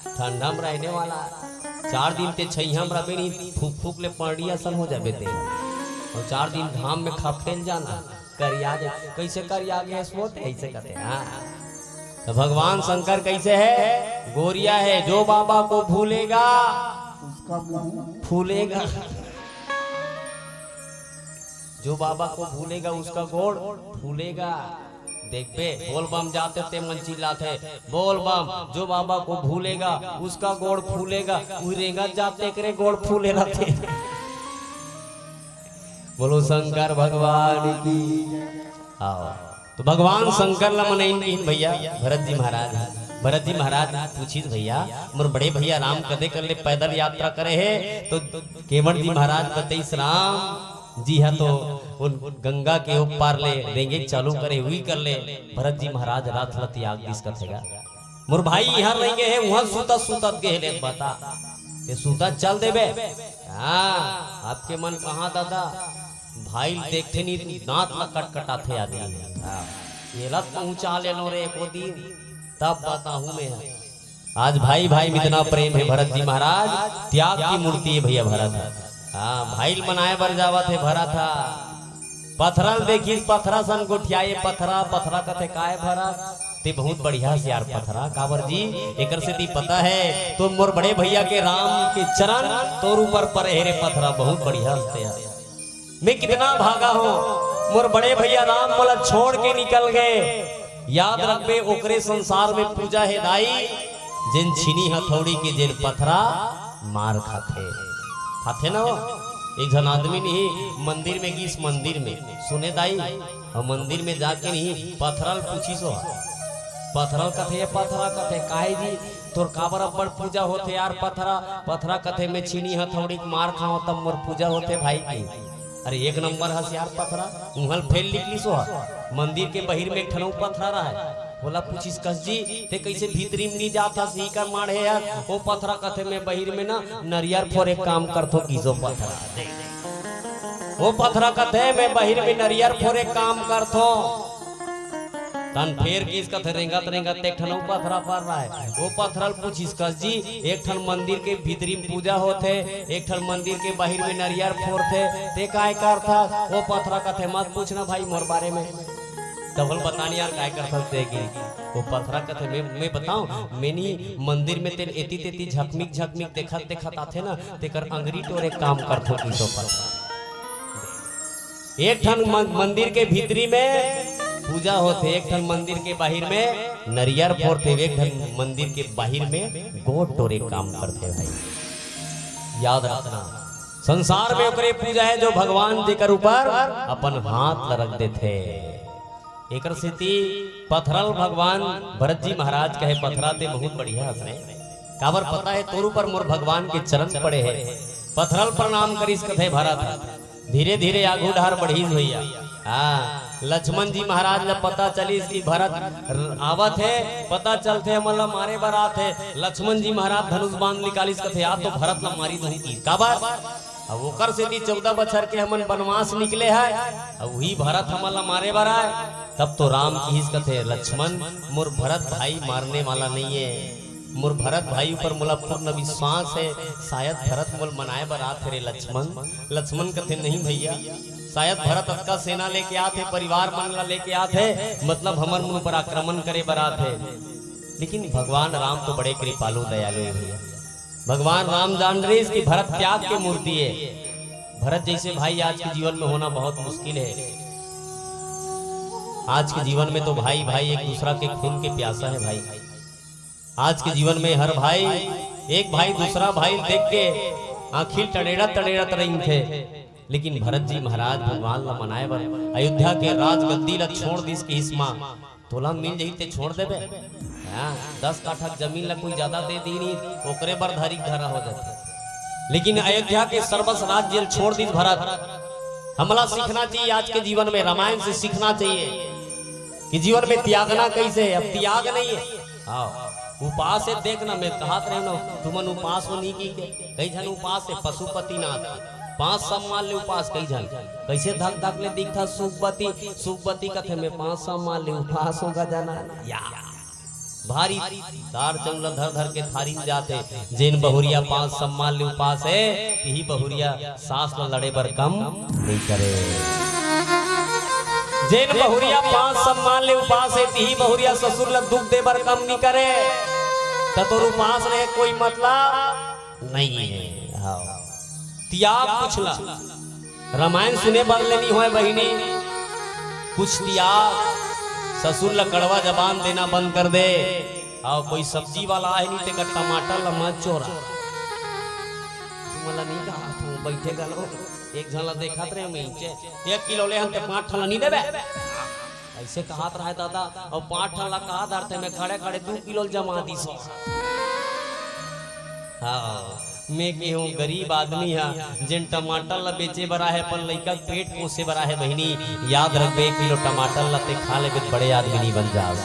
ठंडा में रहने वाला। चार दिन ते छैया में रहबे नी, फूक फूक ले परडी असन हो जाबे ते। और चार दिन घाम में खपेल जाना, करिया गे, कैसे करिया गे, ऐसे होते, ऐसे कहते हैं, हाँ। तो भगवान शंकर कैसे है? गोरिया है, जो बाबा को भूलेगा उसका मुंह फूलेगा। जो बाबा को भूलेगा उसका गोड़ फूलेगा। देखबे, बोल बम जाते ते मन चिल्लाथे, बोल बम, जो बाबा को भूलेगा उसका गोड़ फूलेगा। उही रेंगत जाते एकरे गोड़ फूले रहते। बोलो शंकर भगवान की। आओ, तो भगवान शंकर ला मनइन किहिन भैया भरत जी महाराज। भरत जी महाराज पूछिस, भैया, मोर बड़े भैया राम कदे कर ले पैदल यात्रा करे हे? तो केवट जी महाराज बतइस, राम जी हा तो उन गंगा के ओ पार ले रेंगे चालू करे, उही कर ले भरत जी महाराज रथ ल त्याग दिस कथे गा। मोर भाई इहाँ रेंगे हे, उहाँ सुतत सुतत गे हे, ले बता, ते सुतत चल देबे? हाँ, आपके मन कहाँ दादा, भाई ल देखथे नहीं, दांत ला कटकटाथे आदमी। हाँ, एला पहुँचा लेनो रे एको दिन, तब बताहूँ मैं। आज भाई भाई में इतना प्रेम है भरत जी महाराज, त्याग की मूर्ति है भैया भरत हा। हाँ, भाई ल मनाए बर जावत हे भरत हा। पथरा ल देखिस, पथरा सन गोठियाए पथरा, पथरा कथे, "काय भरत, ते बहुत बढ़िया से यार पथरा, काबर जी?" एकर सेती पता है, तो मोर बड़े भैया के राम के चरण तोर ऊपर परे हे रे पथरा, बहुत बढ़िया से यार। मैं कितना भागा हूँ, मोर बड़े भैया राम मोला छोड़ के निकल गए। याद रखबे, ओकरे संसार में पूजा हे दाई, जेन छीनी हथौड़ी के जेन पथरा मार खाथे। खाथे ना वो? एक झन आदमी नहीं मंदिर में गिस, मंदिर में सुने दाई, अउ मंदिर में जाके नहीं पथरा ल पूछिस हो। पथरा ल कथे, "ये पथरा," कथे, "काहे जी, तोर काबर अब्बड़ पूजा होथे यार पथरा?" पथरा कथे, "मैं छीनी हथौड़ी के मार खाओं तब मोर पूजा होथे भाई की।" अरे एक नंबर हस यार पथरा, उहाँ ल फेल निकलिस हो। मंदिर के बहिर में एक ठन अउ पथरा रहय, ओला पूछिस, "कस जी, ते कइसे भीतरी में नी जात हस, इही कर माढ़े यार?" ओ पथरा कथे, "मैं बहिर में ना नरियर फोरे काम करथों," किहिस ओ पथरा। ओ पथरा कथे, "मैं बहिर में नरियर फोरे काम करथों।" तहन फेर किहिस कथे, रेंगत रेंगत एक ठन अउ पथरा पर रहय। ओ पथरा ल पूछिस, "कस जी, एक ठन मंदिर के भीतरी में पूजा होथे, एक ठन मंदिर के बहिर में नरियर फोरथे, ते काय करथस?" ओ पथरा कथे, "मत पूछना भाई मोर बारे में।" तब ओला बतानी यार काय करथस ते कि। ओ पथरा कथे, "मैं, मैं बताऊं, मैं नी मंदिर में तेन एती तेती झकमिक झकमिक देखत देखत आथे ना, तेकर अंगरी टोरे काम करथों," किहिस ओ पथरा। एक ठन मन-, मंदिर के भीतरी में पूजा होथे, एक ठन मंदिर के बाहिर में नरियर फोरथे, एक ठन मंदिर के बाहिर में गोड़ टोरे काम करथे भाई। याद रखना, संसार में ओकरे पूजा हे जो भगवान जेकर ऊपर अपन हाथ ल रख देथे। एकर सेती पथरा ल भगवान भरत जी महाराज कहे, "पथरा ते बहुत बढ़िया हस रे, काबर पता हे तोर ऊपर मोर भगवान के चरण पड़े हे।" पथरा ल प्रणाम करिस कथे भरत ह। धीरे धीरे आगू डहर बढ़िस भैया। हाँ, लक्ष्मण जी महाराज ल पता चलिस कि भरत र-, आवत हे, पता चलथे हमन ल मारे बर आत हे। लक्ष्मण जी महाराज धनुष बाण निकालिस कथे, "आ तो भरत ल मारी दूं," किहिस। काबर? अब ओकर सेती चौदह बछर के हमन बनवास निकले हय, अब उही भरत हमन ल मारे बर आय। तब तो राम किहिस कथे, "लक्ष्मण, मोर भरत भाई मारने वाला नहीं है।" मोर भरत भाई ऊपर मोला पूर्ण विश्वास हे, शायद भरत मोला मनाए बर आत हे रे लक्ष्मण। लक्ष्मण कथे, "नहीं भैया, शायद भरत अतका सेना लेके आत हे, परिवार मन ला लेके आत हे, मतलब हमर मन ऊपर आक्रमण करे बर आत हे।" लेकिन भगवान राम तो बड़े कृपालु दयालु हे भैया। भगवान राम जान रहिस कि भरत त्याग के मूर्ति हे। भरत जैसे भाई आज के जीवन में होना बहुत मुश्किल हे। आज के जीवन में तो भाई भाई एक दूसरा के खून के प्यासा हे भाई। आज के जीवन में हर भाई एक भाई दूसरा भाई देख के आँखी टड़ेड़त टड़ेड़त रहिथे, लेकिन भरत जी महाराज भगवान ला मनाए बर अयोध्या के राजगद्दी ला छोड़ दिस किहिस माँ, "तोला मिल जही ते छोड़ देबे?" हाँ, दस काठा जमीन ला कोई ज्यादा दे दी नहीं, ओकरे बर धरी धरा हो जाथे। लेकिन अयोध्या के सर्वस राज्य ल छोड़ दिस भरत। हमला सीखना चाहिए आज के जीवन में, रामायण से सीखना चाहिए कि जीवन में त्यागना कैसे है। अब त्याग नहीं है, हाँ, उपास हे, देखना, मैं कहत रहेंव ना, तुमन उपास हो नहीं की के? कई झन उपास हे, पशुपतिनाथ, पाँच सम्मान ले उपास कई झन। कैसे धक धक ले दिखथस सुखबती, सुखबती कथे, "मैं पाँच सम्मान ले उपास हों गा जाना।" या भारी दार चाउर ल धर धर के थारी में जाथे। जेन बहुरिया पाँच सम्मान ले उपास हे, तिही बहुरिया सास ल लड़े बर कम नइ करे। जेन बहुरिया पाँच सम्मान ले उपास हे, तिही बहुरिया ससुर ल दुख दे बर कम नइ करे। त तोर उपास रहे कोई मतलब नहीं है। हाँ। तियाग कुछ ला। रामायण सुने बर ले नहीं होय बहिनी, कुछ तियाग। ससुर ला कड़वा जबान देना बंद कर दे। हाँ, कोई सब्जी वाला आए नहीं, तेकर टमाटर ला मत चोरा। तुमन ला नहीं कहा, तुम बैठे घलो, एक झन ला देखत रहे, मैं नीचे, "एक किलो ले हम ते पाँच ठन ला नहीं देबे?" ऐसे कहत रहे दादा, अउ पाँच ठन ला कहा धरते में खड़े खड़े दू किलो जमा दिस। हाँ, मैं के हूँ गरीब आदमी हा, जेन टमाटर ला बेचे बर आहे, अपन लइका के पेट पोसे बर आहे बहिनी, याद रखबे, एक किलो टमाटर ला ते खा लेबे त बड़े आदमी नहीं बन जास।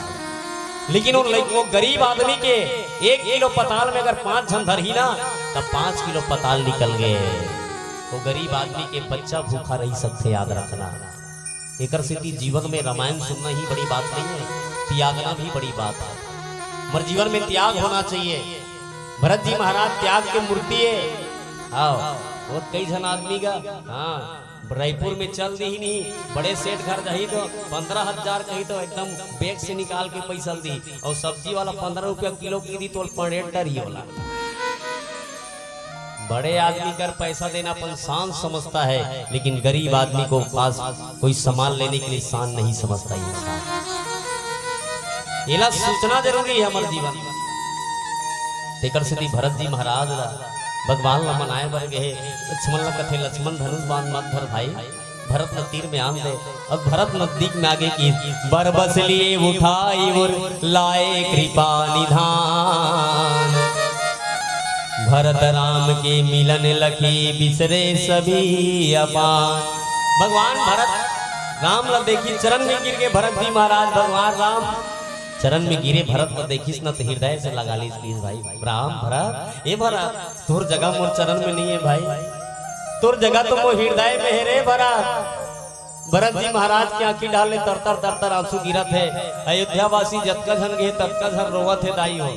लेकिन उन लइक-, वो गरीब आदमी के एक किलो पताल में अगर पाँच झन धरही ना, तब पाँच किलो पताल निकल गए। वो गरीब आदमी के बच्चा भूखा रही सकथे, याद रखना। एकर सेती जीवन में रामायण सुनना ही बड़ी बात नहीं है, त्यागना भी बड़ी बात है। हमर जीवन में त्याग होना चाहिए। भरत जी महाराज त्याग के मूर्ति है। हाँ, वो कई झन आदमी का, हाँ, रायपुर में चल दी ही नहीं, बड़े सेठ घर जाही तो पन्द्रह हजार कही तो एकदम बैग से निकाल के पैसा दी, अउ सब्जी वाला पन्द्रह रुपया किलो की दी तो पड़े डर ही होला। बड़े आदमी कर पैसा देना अपन शान समझता है, लेकिन गरीब आदमी को पास कोई सामान लेने के लिए शान नहीं समझता इंसान। एला सोचना जरूरी है हमर जीवन। तेकर सेती भरत जी महाराज ला भगवान ला मनाए बर गए। लक्ष्मण ला कथे, "लक्ष्मण धनुष बाण मत धर भाई, भरत ला तीर में आन दे।" अउ भरत नजदीक में आगे की, "बर बस लिए उठाई उर लाए कृपा निधान। भरत राम के मिलन लखी बिसरे सभी अपान।" भगवान भरत राम ला देखी चरण में गिर गए भरत जी महाराज। भगवान राम चरण में गिरे भरत ला देखिस न तो हृदय से लगा लीस, "भाई राम, भरत, ए भरत, तोर जगह मोर चरण में नहीं है भाई, तोर जगह तो मोर हृदय में है रे भरत।" भरत जी महाराज के आंखी डाल ले तरतर तरतर आंसू गिरत है। अयोध्या वासी जतका झन गे ततका झन रोवत है दाई हो।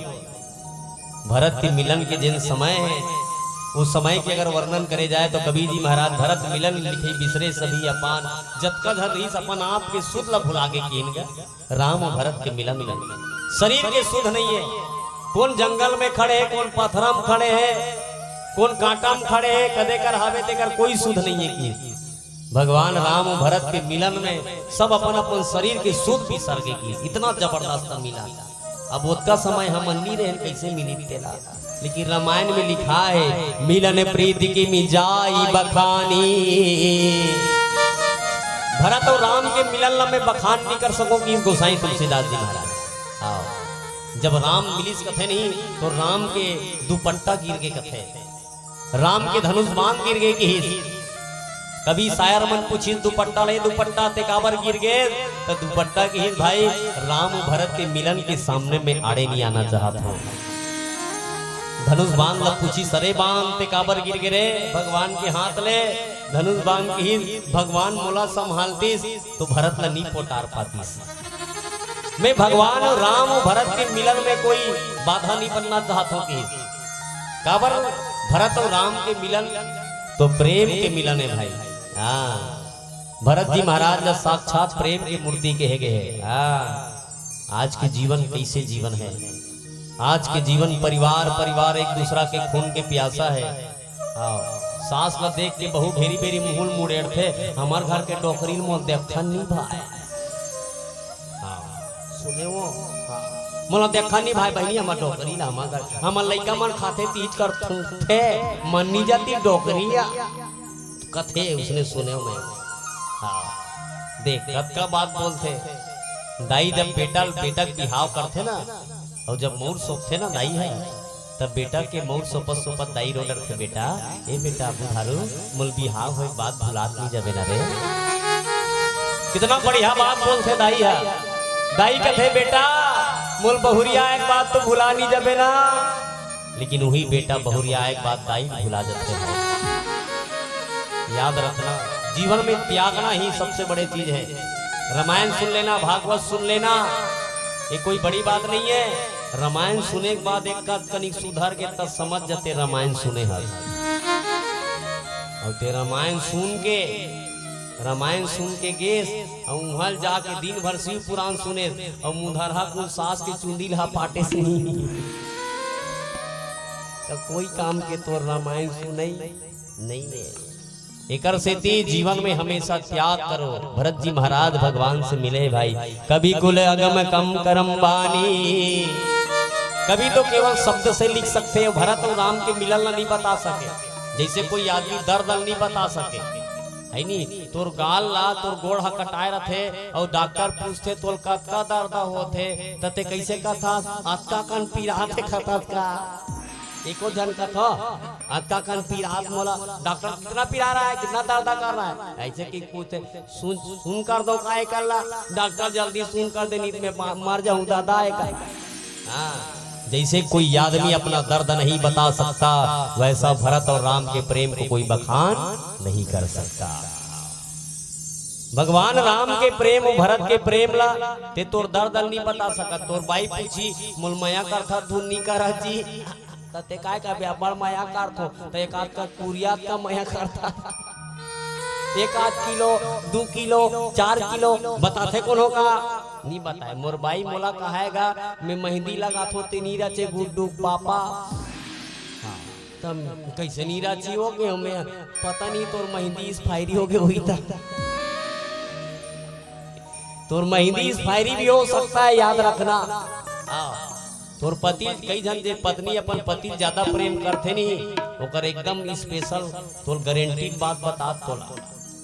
भरत के मिलन के जिन समय है, उस समय के अगर वर्णन करे जाए तो कबीर जी महाराज भरत मिलन लिखे बिसरे सभी अपान, जतका झन रहीस अपन आप के सुध ला भुला के कीन गा। राम अउ भरत के मिलन में शरीर के सुध नहीं है, कौन जंगल में खड़े है, कौन पथरा में खड़े है, कौन कांटा में खड़े है, कदे कर हावे तेकर कोई सुध नहीं है कि भगवान राम अउ भरत के मिलन में सब अपन अपन शरीर के सुध बिसर गे कि इतना जबरदस्त मिलन। अब ओतका समय हमन नी रहेन, कैसे मिली तेला? लेकिन रामायण में लिखा है, "मिलन प्रीति किमि जाई बखानी।" भरत अउ राम के मिलन ला मैं बखान नहीं कर सको कि इस गोसाई तुलसीदास जी महाराज। हाँ, जब राम मिलिस कथे नहीं, तो राम के दुपट्टा गिर गे कथे। राम के धनुष बाण गिर गे किहिस। कभी शायर मन पूछिस, "दुपट्टा ले दुपट्टा, ते काबर गिर गे?" त दुपट्टा किहिस, "भाई, राम भरत के मिलन के सामने में आड़े नहीं आना चाहत हूँ।" धनुष बाण ला पूछिस, "अरे बाण, ते काबर गिर गे रे भगवान के हाथ ले?" धनुष बाण किहिस, "भगवान मोला संभालतिस तो भरत ला नहीं पोटार पातिस।" मैं भगवान अउ राम अउ भरत के मिलन में कोई बाधा नहीं बनना चाहत हूँ कि काबर भरत अउ राम के मिलन तो प्रेम के मिलन है भाई। हाँ, भरत जी महाराज ला साक्षात प्रेम की मूर्ति कहे गए है। हाँ, आज के जीवन कैसे जीवन है? आज के जीवन परिवार, परिवार एक दूसरा के खून के प्यासा है। हाँ, सास ला देख के बहू भेरी भेरी मुंह ल मुड़ेड़थे, "हमर घर के डोकरी ल मोला देखन नहीं भाई।" हाँ, सुने वो? हाँ। मोला देखन नहीं भाई बहिनी, हमर डोकरी ला, हमर घर, हमर लइका मन खाथे तीज कर थूकथे, मन नहीं जाती डोकरी आ। कथे उसने सुने में। हाँ, देख, कतका बात बोलथे। दाई जब बेटा, बेटा के बिहाव करथे ना, अउ जब मउर सोपथे ना दाई ह, तब बेटा के मउर सोपत सोपत दाई रो डरथे, "बेटा, ए बेटा, बुधारू, मोल बिहाव होए के बात भुलात नहीं जाबे ना रे।" कितना बढ़िया बात बोलथे दाई ह। दाई कथे, "बेटा, मोल बहुरिया एक बात तो भुला नहीं जाबे ना।" लेकिन वही बेटा बहुरिया एक बात दाई भुला जाते हैं। याद रखना, जीवन में त्यागना ही सबसे बड़े चीज है। रामायण सुन लेना, भागवत सुन लेना, ये कोई बड़ी बात नहीं है। रामायण सुने के बाद एक आध कनिक सुधर के तब समझ जाते रामायण सुने हस। अउ ते रामायण सुन के, रामायण सुन के गेस, अउ उहाँ जाके दिन भर शिव पुराण सुने, अउ मुधरहा कुल सास के चुंदी ला पाटे सुनी। त कोई काम के तोर रामायण सुनई नइ हे। एकर सेती जीवन में हमेशा त्याग करो। भरत जी महाराज भगवान से मिले भाई, कभी कुल अगम कम करम बानी। कवि तो केवल शब्द से लिख सकथे, भरत अउ राम के मिलन ला नइ बता सके, जइसे कोई आदमी दर्द ला नइ बता सके, हे नी? तोर गाल ला, तोर गोड़ ह कटाए रथे अउ डॉक्टर पूछथे, "तोल कतका दर्द होथे?" त ते कइसे कथस, "अतका कन पीराथे," कथस का? एको झन कथो, "अतका कन पीरात मोला, डॉक्टर कितना पिरा रहा है, कितना दर्द कर रहा है?" अइसे कि पूछथे, "सुन, सुन कर दो काय कर ला, डॉक्टर जल्दी सुन कर दे, नहीं तो मैं मा-, मर जाऊं दादा," एक। हाँ, जइसे कोई आदमी अपना दर्द नहीं बता सकता, वैसा भरत अउ राम के प्रेम को कोई बखान नहीं कर सकता। भगवान राम के प्रेम अउ भरत के प्रेम ला ते तोर दर्द ल नइ बता सकत। तोर बाई पूछी, "मोल मया करथा, धुन नइ करत जी।" त ते काय कबे, "अब्बड़ मया करथो।" त एक आध का कुरियात का मया करथा। एक आध किलो, दू किलो, चार किलो बताथे कोनो का? नइ बताय। मोर बाई मोला कहाय गा, "मैं मेहंदी लगाथो, ते नइ रचे गुड्डू पापा।" हाँ, त कइसे नइ रची होगे? मैं पता नइ तोर मेहंदी एक्सपायरी होगे होही त। तोर मेहंदी एक्सपायरी भी हो सकता है, याद रखना। हाँ। तोर पति, कई झन जे पत्नी अपन पति ल ज्यादा प्रेम करथे नी, ओकर एकदम स्पेशल तोर गारंटीड बात बतात तोला।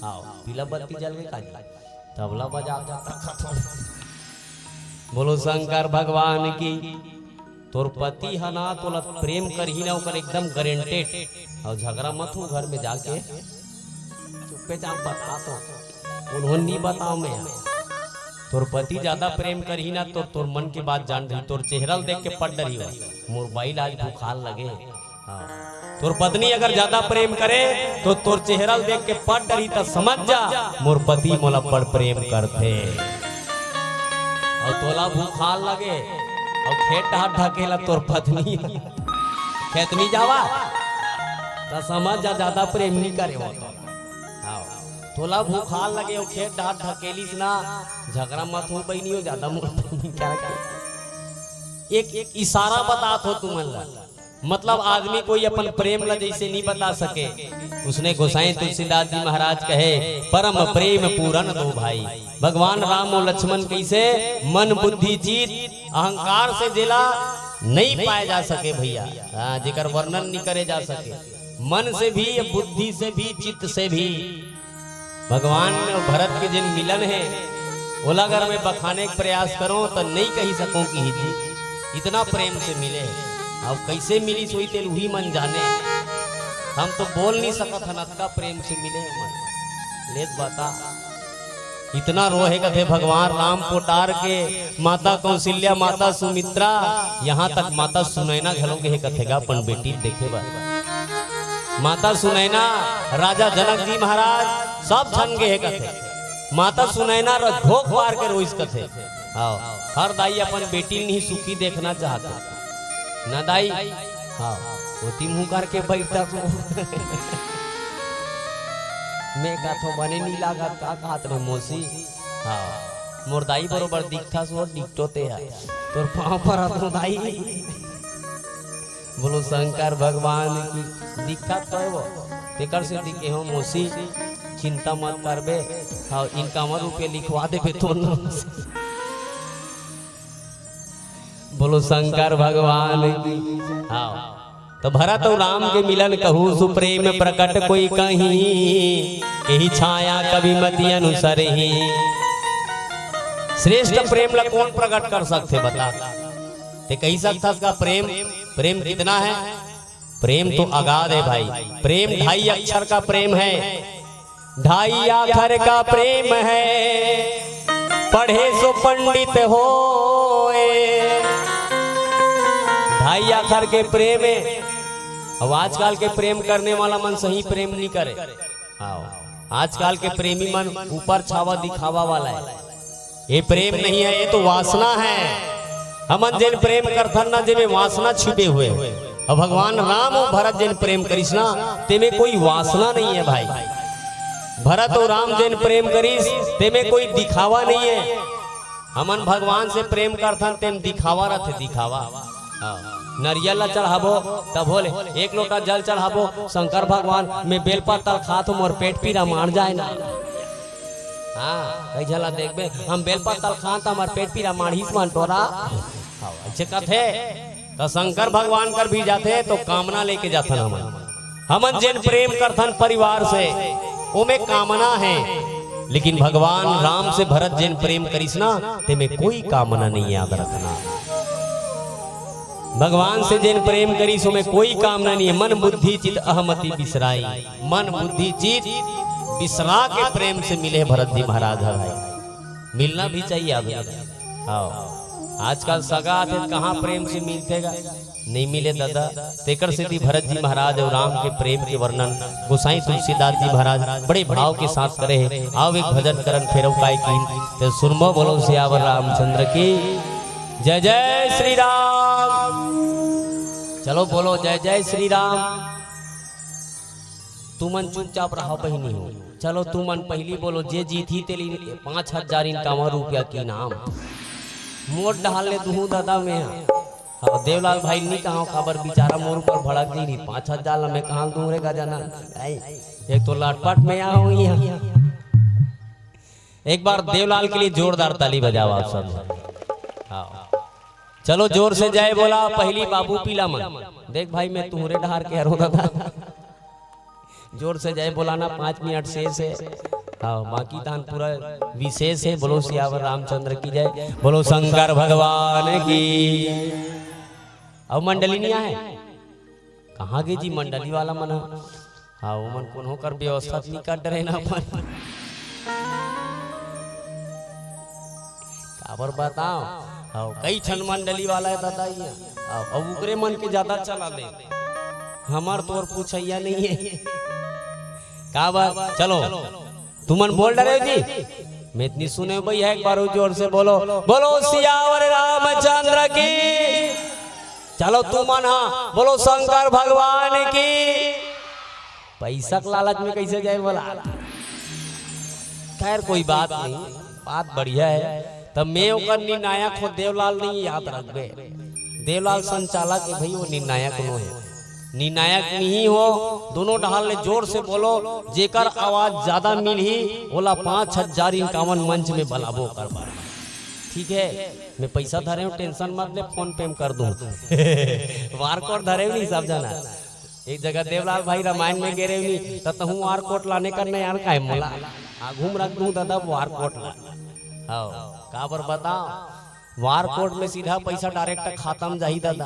हाँ, पीला बत्ती जल के काजी तबला बजा के तखत हो। बोलो शंकर भगवान की। तोर पति ह ना तोला प्रेम करही ना, ओकर एकदम गारंटीड। अउ झगड़ा मत हो घर में जाके, चुप्पे चाप बता तो। उन्होंने नहीं बताओ मैं। तोर पति ज्यादा प्रेम करही ना तो तोर मन के बात जान रही, तोर चेहरा ल देख के पट डरही हो। मोर बाई ल आज बुखार लगे। हाँ। तोर पत्नी अगर ज्यादा प्रेम करे तो तोर चेहरा ल देख के पट डरही, त समझ जा मोर पति मोला बड़ प्रेम करथे। अउ तोला बुखार लगे अउ खेत डाहर ढकेला तोर पत्नी, खेत नइ जावा, त समझ जा ज्यादा प्रेम नइ करे हो तो। हाँ, तोला बुखार लगे अउ खेत डाहर ढकेलिस ना, झगड़ा मत हो बहिनी हो, ज्यादा मोर पत्नी करके। एक, एक इशारा बतात हो तुमन ला। मतलब आदमी कोई अपन प्रेम ला जइसे नइ बता सके, उसने गोसाई तुलसीदास जी महाराज कहे, "परम प्रेम पूरन दो भाई।" भगवान राम अउ लक्ष्मण कइसे मन बुद्धि चित अहंकार से जेला नइ पाए जा सके भइया, हाँ, जेकर वर्णन नइ करे जा सके, मन से भी, बुद्धि से भी, चित्त से भी। भगवान अउ भरत के जेन मिलन हे, ओला अगर मैं बखाने के प्रयास करों, त नइ कहि सकों कि ही जी, इतना प्रेम से मिले हे। अब कइसे मिलिस होही, तेल उही मन जाने। हम तो बोल नइ सकत हन, अतका प्रेम से मिले हे मन। लेत बता, इतना रोहे कथे भगवान राम पोटार के, माता कौशल्या, माता सुमित्रा, यहाँ तक माता सुनैना घलो गे हे कथे गा अपन बेटी देखे बर। माता सुनैना, राजा जनक जी महाराज, सब झन गे हे कथे। माता सुनैना र धोख मार के रोइस कथे। हाँ, हर दाई अपन बेटी ल नहीं सुखी देखना चाहत हे। ना दाई, हाँ, ओती मुंह करके बैठा तू। मैं कथो बने नहीं लागत, का कहत रहे मौसी? हाँ, मोर दाई बरोबर दिखथस वो, डिक्टो ते ह। तोर पाँव परत हों दाई। बोलो शंकर भगवान की। दिखथस तो हे वो, तेकर से दिखे हो मौसी, चिंता मत करबे। हाँ, इनका मत रुपये लिखवा देबे तो। बोलो शंकर भगवान की। हाँ। तो भरत अउ राम के मिलन कहूँ, सुप्रेम प्रकट कोई कहीं, यही छाया कवि मति अनुसरही। श्रेष्ठ प्रेम ला कौन प्रकट कर सकथे बता? ते कहि सकथस का प्रेम, प्रेम कितना है? प्रेम तो अगाध है भाई। प्रेम ढाई अक्षर का प्रेम है। ढाई आखर का प्रेम है, पढ़े सो पंडित होए। ढाई आखर के प्रेम है। अब आजकल के प्रेम करने वाला मन सही प्रेम नहीं करे। हाँ, आजकल के प्रेमी मन ऊपर छावा दिखावा वाला है। ये प्रेम नहीं है, ये तो वासना है। हमन जेन प्रेम करथन ना, जेमे वासना छिपे हुए। अब भगवान राम अउ भरत जेन प्रेम करिस ना, तेमे कोई वासना नहीं है भाई। भरत अउ राम जेन प्रेम करिस, तेमे कोई दिखावा नहीं है। हमन भगवान से प्रेम करथन, तेम दिखावा रथे, दिखावा। हाँ, नरियल ला चढ़ाबो, तब होले एक लोटा जल चढ़ाबो, शंकर भगवान, मैं बेलपत्ता ल खात हूँ, मोर पेट पीरा मार जाए ना। हाँ, कई झन ला देखबे, हम बेलपत्ता ल खान त हमर पेट पीरा मारहिस मन टोरा। हाँ, ऐसे कथे, त शंकर भगवान कर भी जाथे तो कामना लेके जाथन हमन। हमन जेन प्रेम करथन परिवार से, ओमे कामना है, लेकिन भगवान राम से भरत जेन प्रेम करिस ना, तेमे कोई कामना नहीं, याद रखना। भगवान से जेन प्रेम करिस, ओमे कोई कामना नहीं है। मन बुद्धि चित अहमति बिसराई, मन बुद्धि चित बिसरा के प्रेम से मिले भरत जी महाराज ह भाई। मिलना भी चाहिए आदमी। हाँ, आजकल सगा आथे त कहाँ प्रेम से मिलथे गा? नहीं मिले दादा। तेकर सेती भरत जी महाराज अउ राम के प्रेम के वर्णन गोसाई तुलसीदास जी महाराज बड़े भाव के साथ करे हे। आओ एक भजन करन फेरव काय कीन, ते सुनबो। बोलो सियावर रामचंद्र की जय। जय श्री राम। चलो बोलो जय जय श्री राम। तुमन चुपचाप रहो बहिनी हो। चलो तुमन पहली बोलो, जे जीतही तेली पाँच हजार इनकाम रुपया के इनाम। मोर डहाल ले दुहूँ दादा मैं। हाँ, देवलाल भाई नी कहा, काबर बिचारा मोर ऊपर भड़क गई रही। पाँच हजार ला मैं कहाँ दूँ रे गजाना। आई, एक तो लटपट में आ हो यहाँ। एक बार देवलाल के लिए जोरदार ताली बजाओ आप सब। हाँ, चलो जोर से जय बोला। पहली बाबू पीला मन, देख भाई मैं तुहरे डहार के हरों दादा। जोर से जय बोलाना, पाँच मिनट शेष है। हाँ, बाकी तान पूरा विशेष है। बोलो सियावर रामचंद्र की जय, बोलो शंकर भगवान की। अब मंडली नहीं आए, कहाँ गे जी मंडली वाला मन ह? हाँ, ओमन कोनो कर व्यवस्था नहीं कर डरे ना अपन। काबर बताओ, हाँ, कई ठन मंडली वाला है दादा ये। हाँ, अब उकरे मन के ज्यादा चला ले, हमार तोर पूछैया नहीं है। काबर? चलो, तुमन बोल डरे जी, मैं इतनी सुने भैया, एक बार जोर से बोलो, बोलो सियावर रामचंद्र की। चलो तुमन हा बोलो शंकर भगवान की। पैसा के लालच में कैसे जाए बोला? खैर कोई बात नहीं, बात बढ़िया है। तब मैं ओकर निर्णायक हो देवलाल नहीं, याद रखबे। देवलाल संचालक है भाई, वो निर्णायक नो है। निर्णायक नहीं हो, दोनों डहाल ले जोर से बोलो, जेकर आवाज ज्यादा मिलही ओला पाँच हजार इनकावन मंच में बलाबो ओकर बर। ठीक है, मैं पैसा धरे हूँ, tension मत ले, PhonePe में कर दूँ। बारकोड धरे हूँ नहीं सब जना। एक जगह देवलाल भाई रामायण में गे रहे नहीं, त तहूँ बारकोड लाने कर नहीं यार, काहे मोला आगू में रख दूँ दादा बारकोड ला। हाँ, काबर बताओ, बारकोड में सीधा पैसा direct खाता में जाही दादा।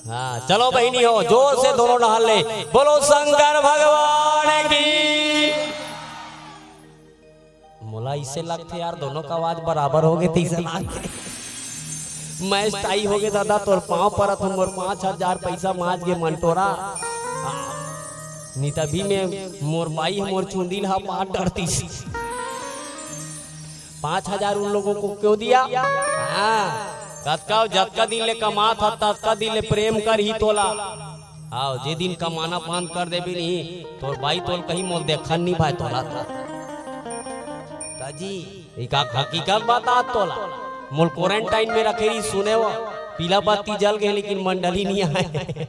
हाँ, चलो बहिनी हो, जोर से दोनों डहाल ले बोलो शंकर भगवान की। मोला इसे लगथे यार, दोनों का आवाज बराबर हो गए, तीसरा लाग गए। Match tie हो गए दादा, तोर पाँव परत हूँ, मोर पाँच हजार पैसा माज गे मंटोरा। हाँ। नहीं तभी मैं, मोर बाई ह मोर चुंदी ला पाट डरतीस। पाँच हजार उन लोगों को क्यों दिया? हाँ, कतका जतका दिन ले कमात ह, ततका दिन ले प्रेम करही तोला। आओ, जे दिन कमाना बंद कर देबे नहीं, तोर बाई तोल कहीं मोल देखन नहीं भाई तोला। ताजी, ई का हकीकत बता तोला? मोल quarantine में रखे रही, सुने वो, पीला बत्ती जल गए लेकिन मंडली नहीं आए।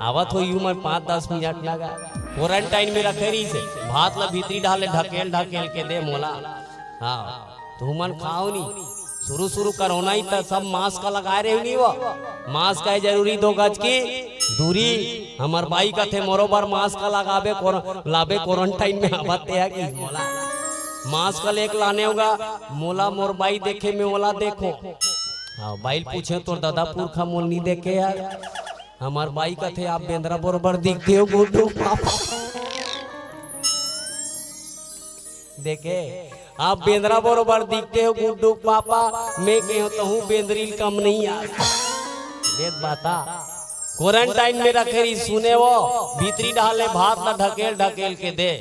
आवत हो यू मन पाँच दस मिनट लगा। quarantine में रखे रही से, भात ला भीतरी डाले ढकेल ढकेल के दे मोला। हाँ, तुमन खाओ नहीं। शुरू शुरू कोरोना ही त सब mask लगाए रहे नहीं वो। Mask है जरूरी, दो गज की दूरी। हमर बाई कथे मोरो बर mask लगाबे, कोर-, लाबे quarantine में आवत ते है कि मोला। Mask लेके लाने होगा, मोला मोर बाई देखे में ओला देखो। हाँ, बाई पूछे तोर दादा पुरखा मोल नहीं देखे यार। हमर बाई कथे आप बेंदरा बरोबर दिखते हो गुड्डू पापा। देखे, आप बेंदरा बरोबर दिखते हो गुड्डू पापा, मैं के हो तहूँ बेंदरी कम नहीं आ। देत बाता। quarantine में रखे रही सुने वो, भीतरी डाले भात ला ढकेल ढकेल के दे।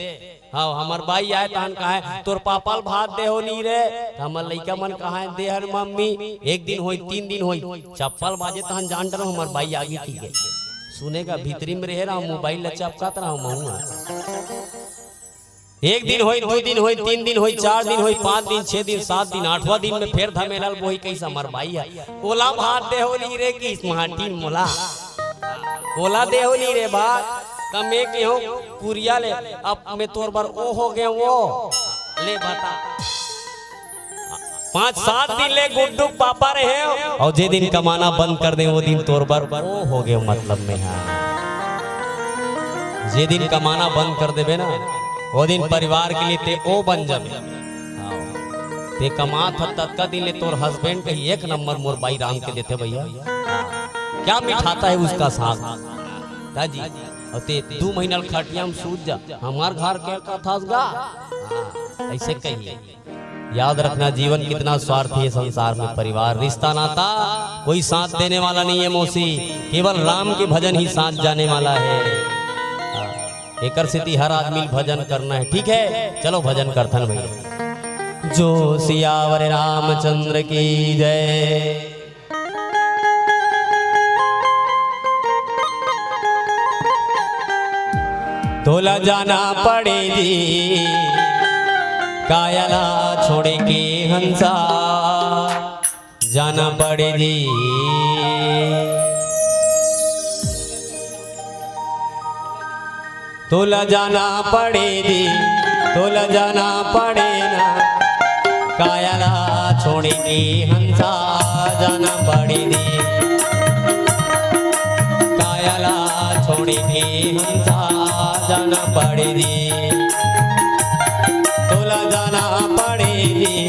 हाँ, हमर बाई आए तहन कहे, "तोर पापा ल भात दे हो नी रे?" त हमर लइका मन कहे, "दे हन मम्मी, एक दिन होई, तीन दिन होई।" चप्पल बाजे तहन जान डरो, हमर बाई आगे की गई। सुने का भीतरी में रहे रहा, mobile ल चपकात रहा महुआ। एक दिन होई, दू दिन होई, तीन दिन होई, चार दिन होई, पांच दिन, छह दिन, सात दिन, आठवां दिन में फेर धमेला ल बोही कइसे हमर बाई ह। ओला भात दे होली रे कि स्मार्टिन मोला। ओला दे होली रे भात। त मैं केहूं कुरिया ले, अब मैं तोर बर ओ हो गया वो। ले बता। पांच सात दिन ले गुड्डू के पापा रहे हो, अउ जे दिन कमाना बंद कर दे, वो दिन तोर बर ओ हो गए, मतलब में, हां, जे दिन कमाना बंद कर देबे ना, वो दिन परिवार के लिए ते ओ बन जाबे। हां। ते कमात ह ततका दिन ले तोर हस्बैंड कही एक नंबर मोर बाई रांध के देथे भैया। क्या मिठाता है उसका साग। ताजी, अउ ते दू महीना ल खटिया में सूत जा, हमार घर के कथस गा। हां, अइसे कही। याद रखना, जीवन कितना स्वार्थी है संसार में। परिवार, रिश्ता, नाता, कोई साथ देने वाला नहीं है मौसी, केवल राम के भजन ही साथ जाने वाला है। हाँ, एकर सेती हर आदमी ल भजन करना है, ठीक है? चलो भजन करथन भैया। जो सियावर रामचंद्र की जय। तोला जाना पड़े जी, काया ला छोड़ के हंसा, जाना पड़े जी। तोला जाना पड़े जी, तोला जाना पड़े ना, काया ला छोड़ के हंसा जाना पड़े जी, काया ला छोड़ के हंसा जाना पड़े जी। तोला जाना पड़े जी,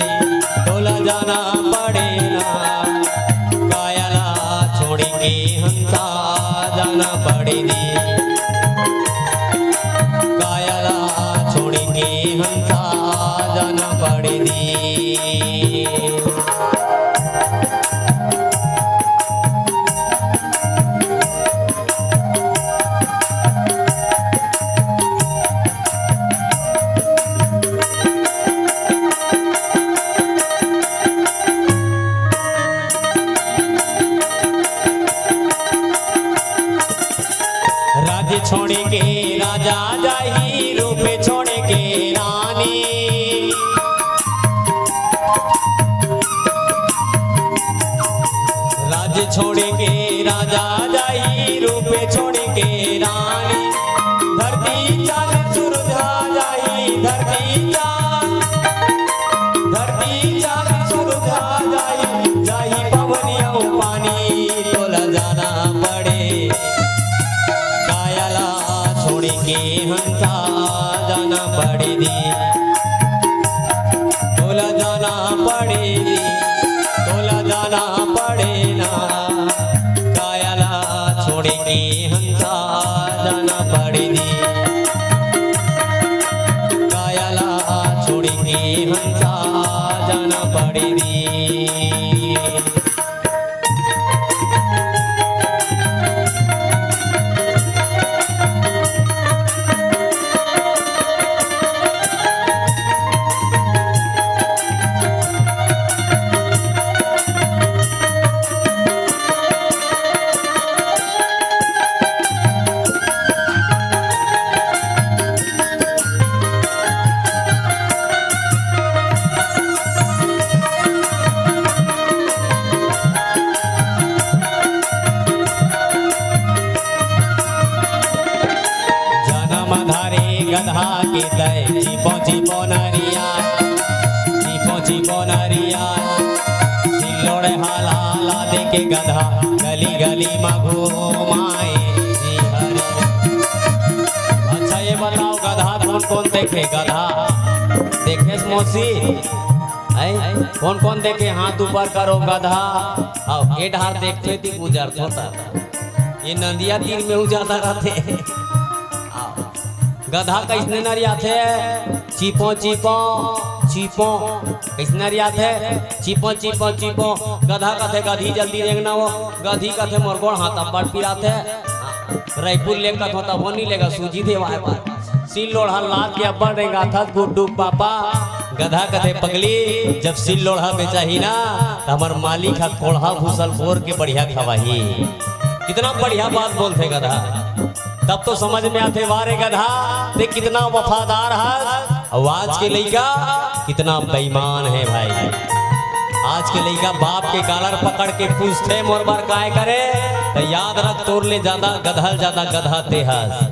तोला जाना पड़े ना, काया ला छोड़ के हंसा जाना पड़े जी, काया ला छोड़ के हंसा जाना पड़े जी। राज छोड़ के राजा जाही, रूप छोड़ के रानी। राज छोड़ के राजा जाही, रूप छोड़ के रानी। धरती चांद सूरज जाही, धरती चांद, धरती चांद सूरज जाही, जाही पवन अउ पानी। तोला जाना पड़े, काया ला छोड़ के हंसा जाना पड़े जी। तोला जाना पड़े जी, तोला जाना पड़े ना, काया ला छोड़ के हंसा जाना पड़े जी, काया ला छोड़ के हंसा जाना पड़े जी। जनम धरे गधा के तय, चिपो चिपो नरिया, चिपो चिपो नरिया, सिल्लोड़ हाला लादे के गधा, गली गली मा घूमाए जी हरे। अच्छा, ये बताओ, गधा कोन कोन देखे? गधा देखेस मौसी? हैं? कोन कोन देखे, हाथ ऊपर करो। गधा, आओ, ये डहार देखथे ती गुजरथो त। ये नदिया तीर में हु जादा रथे। आओ। गधा कइसने नरियाथे? चिपो, चिपो, चिपो। कइसने नरियाथे? चिपो, चिपो, चिपो। गधा कथे, "गधी जल्दी रेंगना वो।" गधी कथे, "मोर गोड़ हाथ अब्बड़ पिराथे।" रइपुर ले कथो तभो नी लेगा, सूजी देवाय बर। सिल लोढ़ा लाद के अब्बड़ रेंगाथस गुड्डू के पापा। गधा कथे, "पगली, जब सिल लोढ़ा बेचाही ना, त हमर मालिक ह कोढ़ा भूसा ल बोर के बढ़िया खवाही।" कितना बढ़िया बात बोलथे गधा। तब तो समझ में आथे, "वाह रे गधा, ते कितना वफादार हस।" अब आज के लइका कितना बेईमान हे भाई। आज के लइका बाप के कालर पकड़ के पूछथे, "मोर बर काय करे?" त याद रख, तोर ले जादा गधा, जादा गधा ते हस।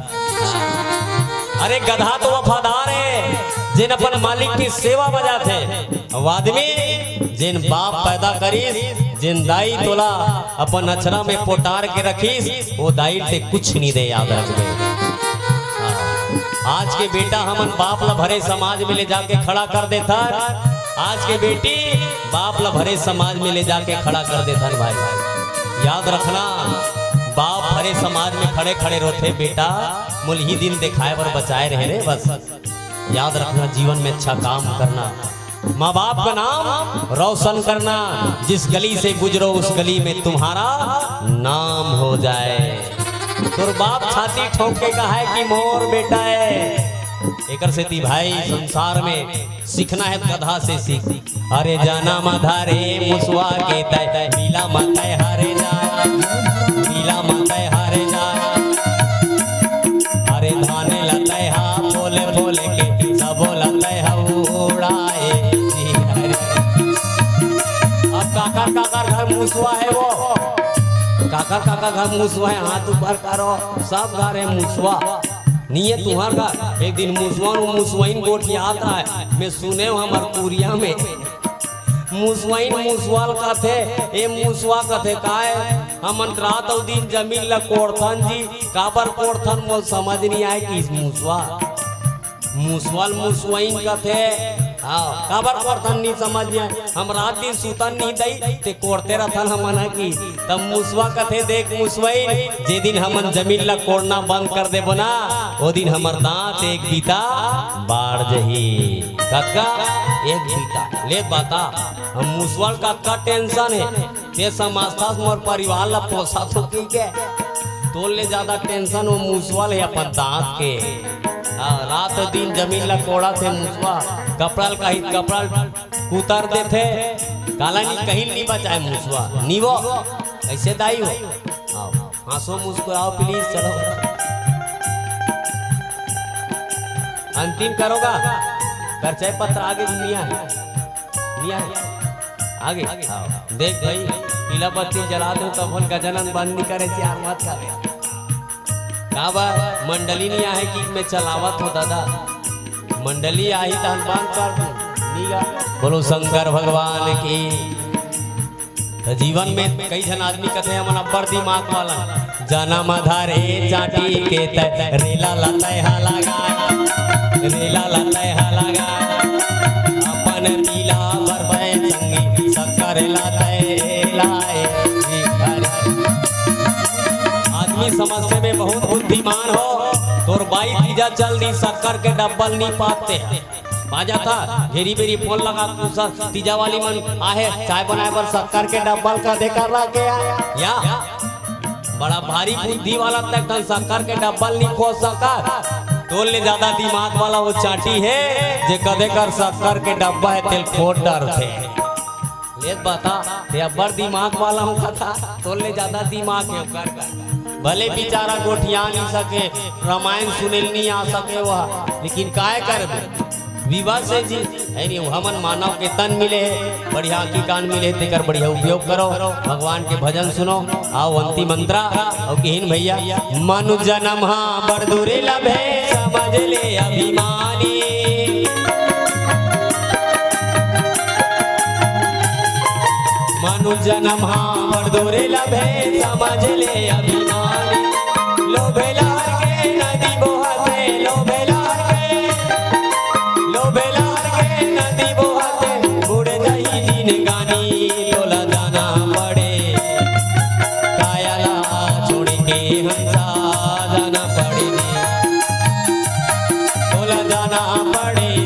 अरे गधा तो वफादार हे, जेन अपन मालिक के सेवा बजाथे। अब आदमी जेन बाप पैदा करिस, जेन दाई तोला अपन अचरा में पोटार के रखिस, वो दाई ते कुछ नहीं दे, याद रखबे। हाँ। आज के बेटा हमन बाप ला भरे समाज में ले जाके खड़ा कर देथन, आज के बेटी बाप ला भरे समाज में ले जाके खड़ा कर देथन भाई। याद रखना, बाप भरे समाज में खड़े खड़े रोथे, "बेटा, मोला इही दिन देखाय बर बचाय रहे रे।" बस याद रखना, जीवन में अच्छा काम करना, माँ बाप का नाम रोशन करना, जिस गली से गुजरो उस गली में तुम्हारा नाम हो जाए। तोर बाप छाती ठोक के कहे कि मोर बेटा हे। एकर सेती भाई संसार में सीखना हे, गधा से सीख। अरे जाना मधारे मुसवा के तय, पीला मत हरे जा, पीला मत हरे जा। अरे धान लतैहा फोले फोले के, सबो लतैहा उड़ाए जी हरे। अब काकर काकर घर मुसवा हे वो, काकर काकर घर मुसवा हे, हाथ ऊपर करो, सब घर हे मुसवा। नहीं हे तुम्हार घर। एक दिन मुसवा नु मुसवइन गोठियात हे, मैं सुने हूँ हमर कुरिया में। मुसवइन मुसवा ल कथे, ए मुसवा कथे, "काय हमन रात अउ दिन जमीन ल कोड़थन जी, काबर कोड़थन मोला समझ नहीं आए," किहिस मुसवा। मुसवा ल मुसवइन कथे, हाँ, काबर कोड़थन नहीं समझ नहीं आए, "हम रात दिन सुतन नहीं दई, ते कोड़ते रथन हमन ह," किहिस। तब मुसवा कथे, "देख मुसवइन, जे दिन हमन जमीन ल कोड़ना बंद कर देबो ना, ओ दिन हमर दांत एक बीता बाढ़ जही।" कतका? एक बीता। ले बता, अब मुसवा ल कतका tension हे, ते समझथस मोर परिवार ला पोसत हों कहिके। तोर ले जादा tension वो मुसवा ल हे अपन दांत के। हाँ, रात दिन जमीन ला कोड़थे मुसवा, कपड़ा ल कही कपड़ा ल कुतर देथे, काला नहीं कहीं नहीं बचाए मुसवा, नहीं वो, कैसे दाई हो? आओ, हाँसो मुस्कुराओ please, चलो। अंतिम करोगा? परिचय पत्र आगे दुनिया हे। नहीं आए? आगे? आओ। देख भाई, पीला बत्ती जला दो, तब हम गजानन बंद नहीं करे, सियार मत करे। काबर मंडली नहीं आहे कि मैं चलावत हो दादा? मंडली आही तहन बंद कर दूं। नहीं गा। बोलो शंकर भगवान की। त जीवन में कई झन आदमी कथे, "हमन अब्बड़ दिमाग वाला।" जनम धरे चाटी के तय, रेला ला तय हा लगा, रेला ला तय हा लगा। अपन पीला बर तय संगी, शक्कर ला तय लाए। आदमी समझथे मैं बहुत बुद्धिमान हों, तोर बाई तीजा चल दी, शक्कर के डब्बा ल नी पाते। बाजा था, घेरी बेरी फोन लगा, तू सर, तीजा वाली मन आहे, चाय बनाए बर शक्कर के डब्बा ल कदे कर ला के आय। या, बड़ा भारी बुद्धि वाला तक तन शक्कर के डब्बा ल नी खोज सका। तोर ले जादा दिमाग वाला वो चांटी हे, जे कदे कर शक्कर के डब्बा हे, तेल खोज डरथे। ले बता, ते अब्बड़ दिमाग वाला हों कथा, तोर ले जादा दिमाग हे ओकर। भले बिचारा गोठिया नी सके, रामायण सुने ल नी आ सके वह, लेकिन काय करबे? विवश हे जी, है नी, हमन मानव के तन मिले हे, बढ़िया आँखी कान मिले हे, तेकर बढ़िया उपयोग करो, भगवान के भजन सुनो। आओ अंतिम अंतरा, अउ किहिन भैया, मनु जनम हा बड़ दूरी लभे, समझ ले अभिमानी। मनु जनम हा बड़ दूरी लभे, समझ ले अभिमानी। लोभे लाल के नदी बोहथे, लोभे लाल के, लोभे लाल के नदी बोहथे, बुड़ जाही जिनगानी। तोला जाना पड़े, काया ला छोड़ के हंसा जाना पड़े। तोला जाना पड़े,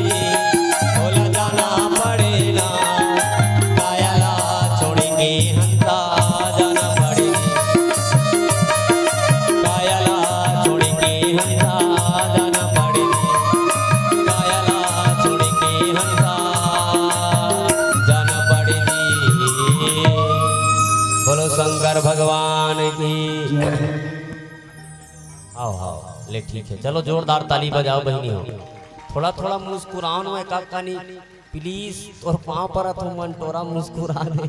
तोला जाना पड़े ना, काया ला छोड़ के हंसा जाना पड़े। काया ला छोड़ के हंसा जाना पड़े, काया ला छोड़ के हंसा जाना पड़े। बोलो शंकर भगवान की। आओ, आओ, ले ठीक हे, चलो जोरदार ताली बजाओ बहिनी हो। थोड़ा थोड़ा मुस्कुराओ ना, काका नी, प्लीज, तोर पाँव परत हो, मन टोरा मुस्कुरा दे।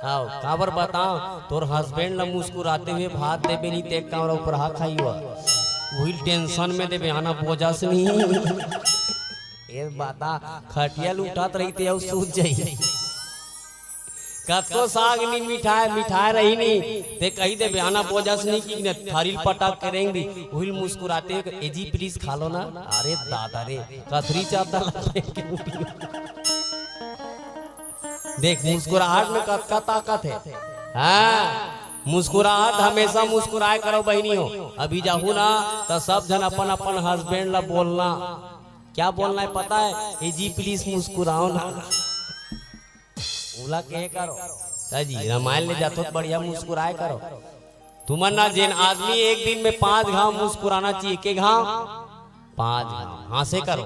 आओ, काबर बताओ, तोर हस्बैंड ला मुस्कुराते हुए भात देबे नी, ते कांवरा ऊपर हा खाई हुआ। वही टेंशन में देबे, आना बोजस नहीं। ये बाता खटिया लुटात रही ते अउ सूत जाई। कतको साग नी मिठाय, मिठाय रही नी, ते कही देबे, आना बोजस नी कि ने थारी ल पटक के रेंग दी, उहिल मुस्कुराते, "ए जी, प्लीज खा लो ना।" अरे दादा रे, कथरी चादर ला फेंक के उठी। देख, मुस्कुराहट में कतका ताकत है। हाँ, मुस्कुराहट, हमेशा मुस्कुराए करो बहिनी हो। अभी जाहू ना, त सब झन अपन अपन हस्बैंड ला बोलना। क्या बोलना है पता है? "ए जी, प्लीज मुस्कुराओ ना।" ओला के करो। त जी, रामायण ले जाथो त बढ़िया मुस्कुराए करो। तुमन ना, जेन आदमी एक दिन में पांच घाव मुस्कुराना चाहिए, के घाव? पांच घाव। हांसे करो।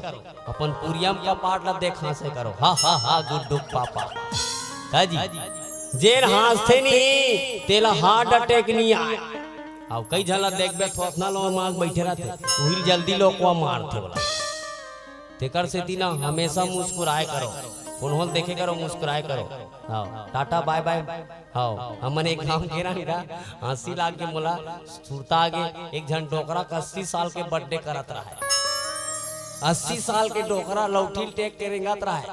अपन पुरिया म कपाट ला देख, हांसे करो। हा, हा, हा, गुड्डू पापा। त जी, जेन हांसथे नहीं, तेला हार्ट अटैक नहीं आए। अउ कई झन ला देखबे, थोथना लो मांग बैठे रहते, उहिल जल्दी लोकवा मारथे बोला। तेकर सेती ना हमेशा मुस्कुराए करो, कोनो ल देखे करो, मुस्कुराए करो। हाँ, टाटा बाय बाय। हाँ, हमन एक गांव गे रहन गा, हंसी लाग गे मोला, सुरता आगे, एक झन डोकरा का अस्सी साल के बर्थडे करत रहा है। अस्सी साल के डोकरा लौठी ल टेक के रेंगत रहा है।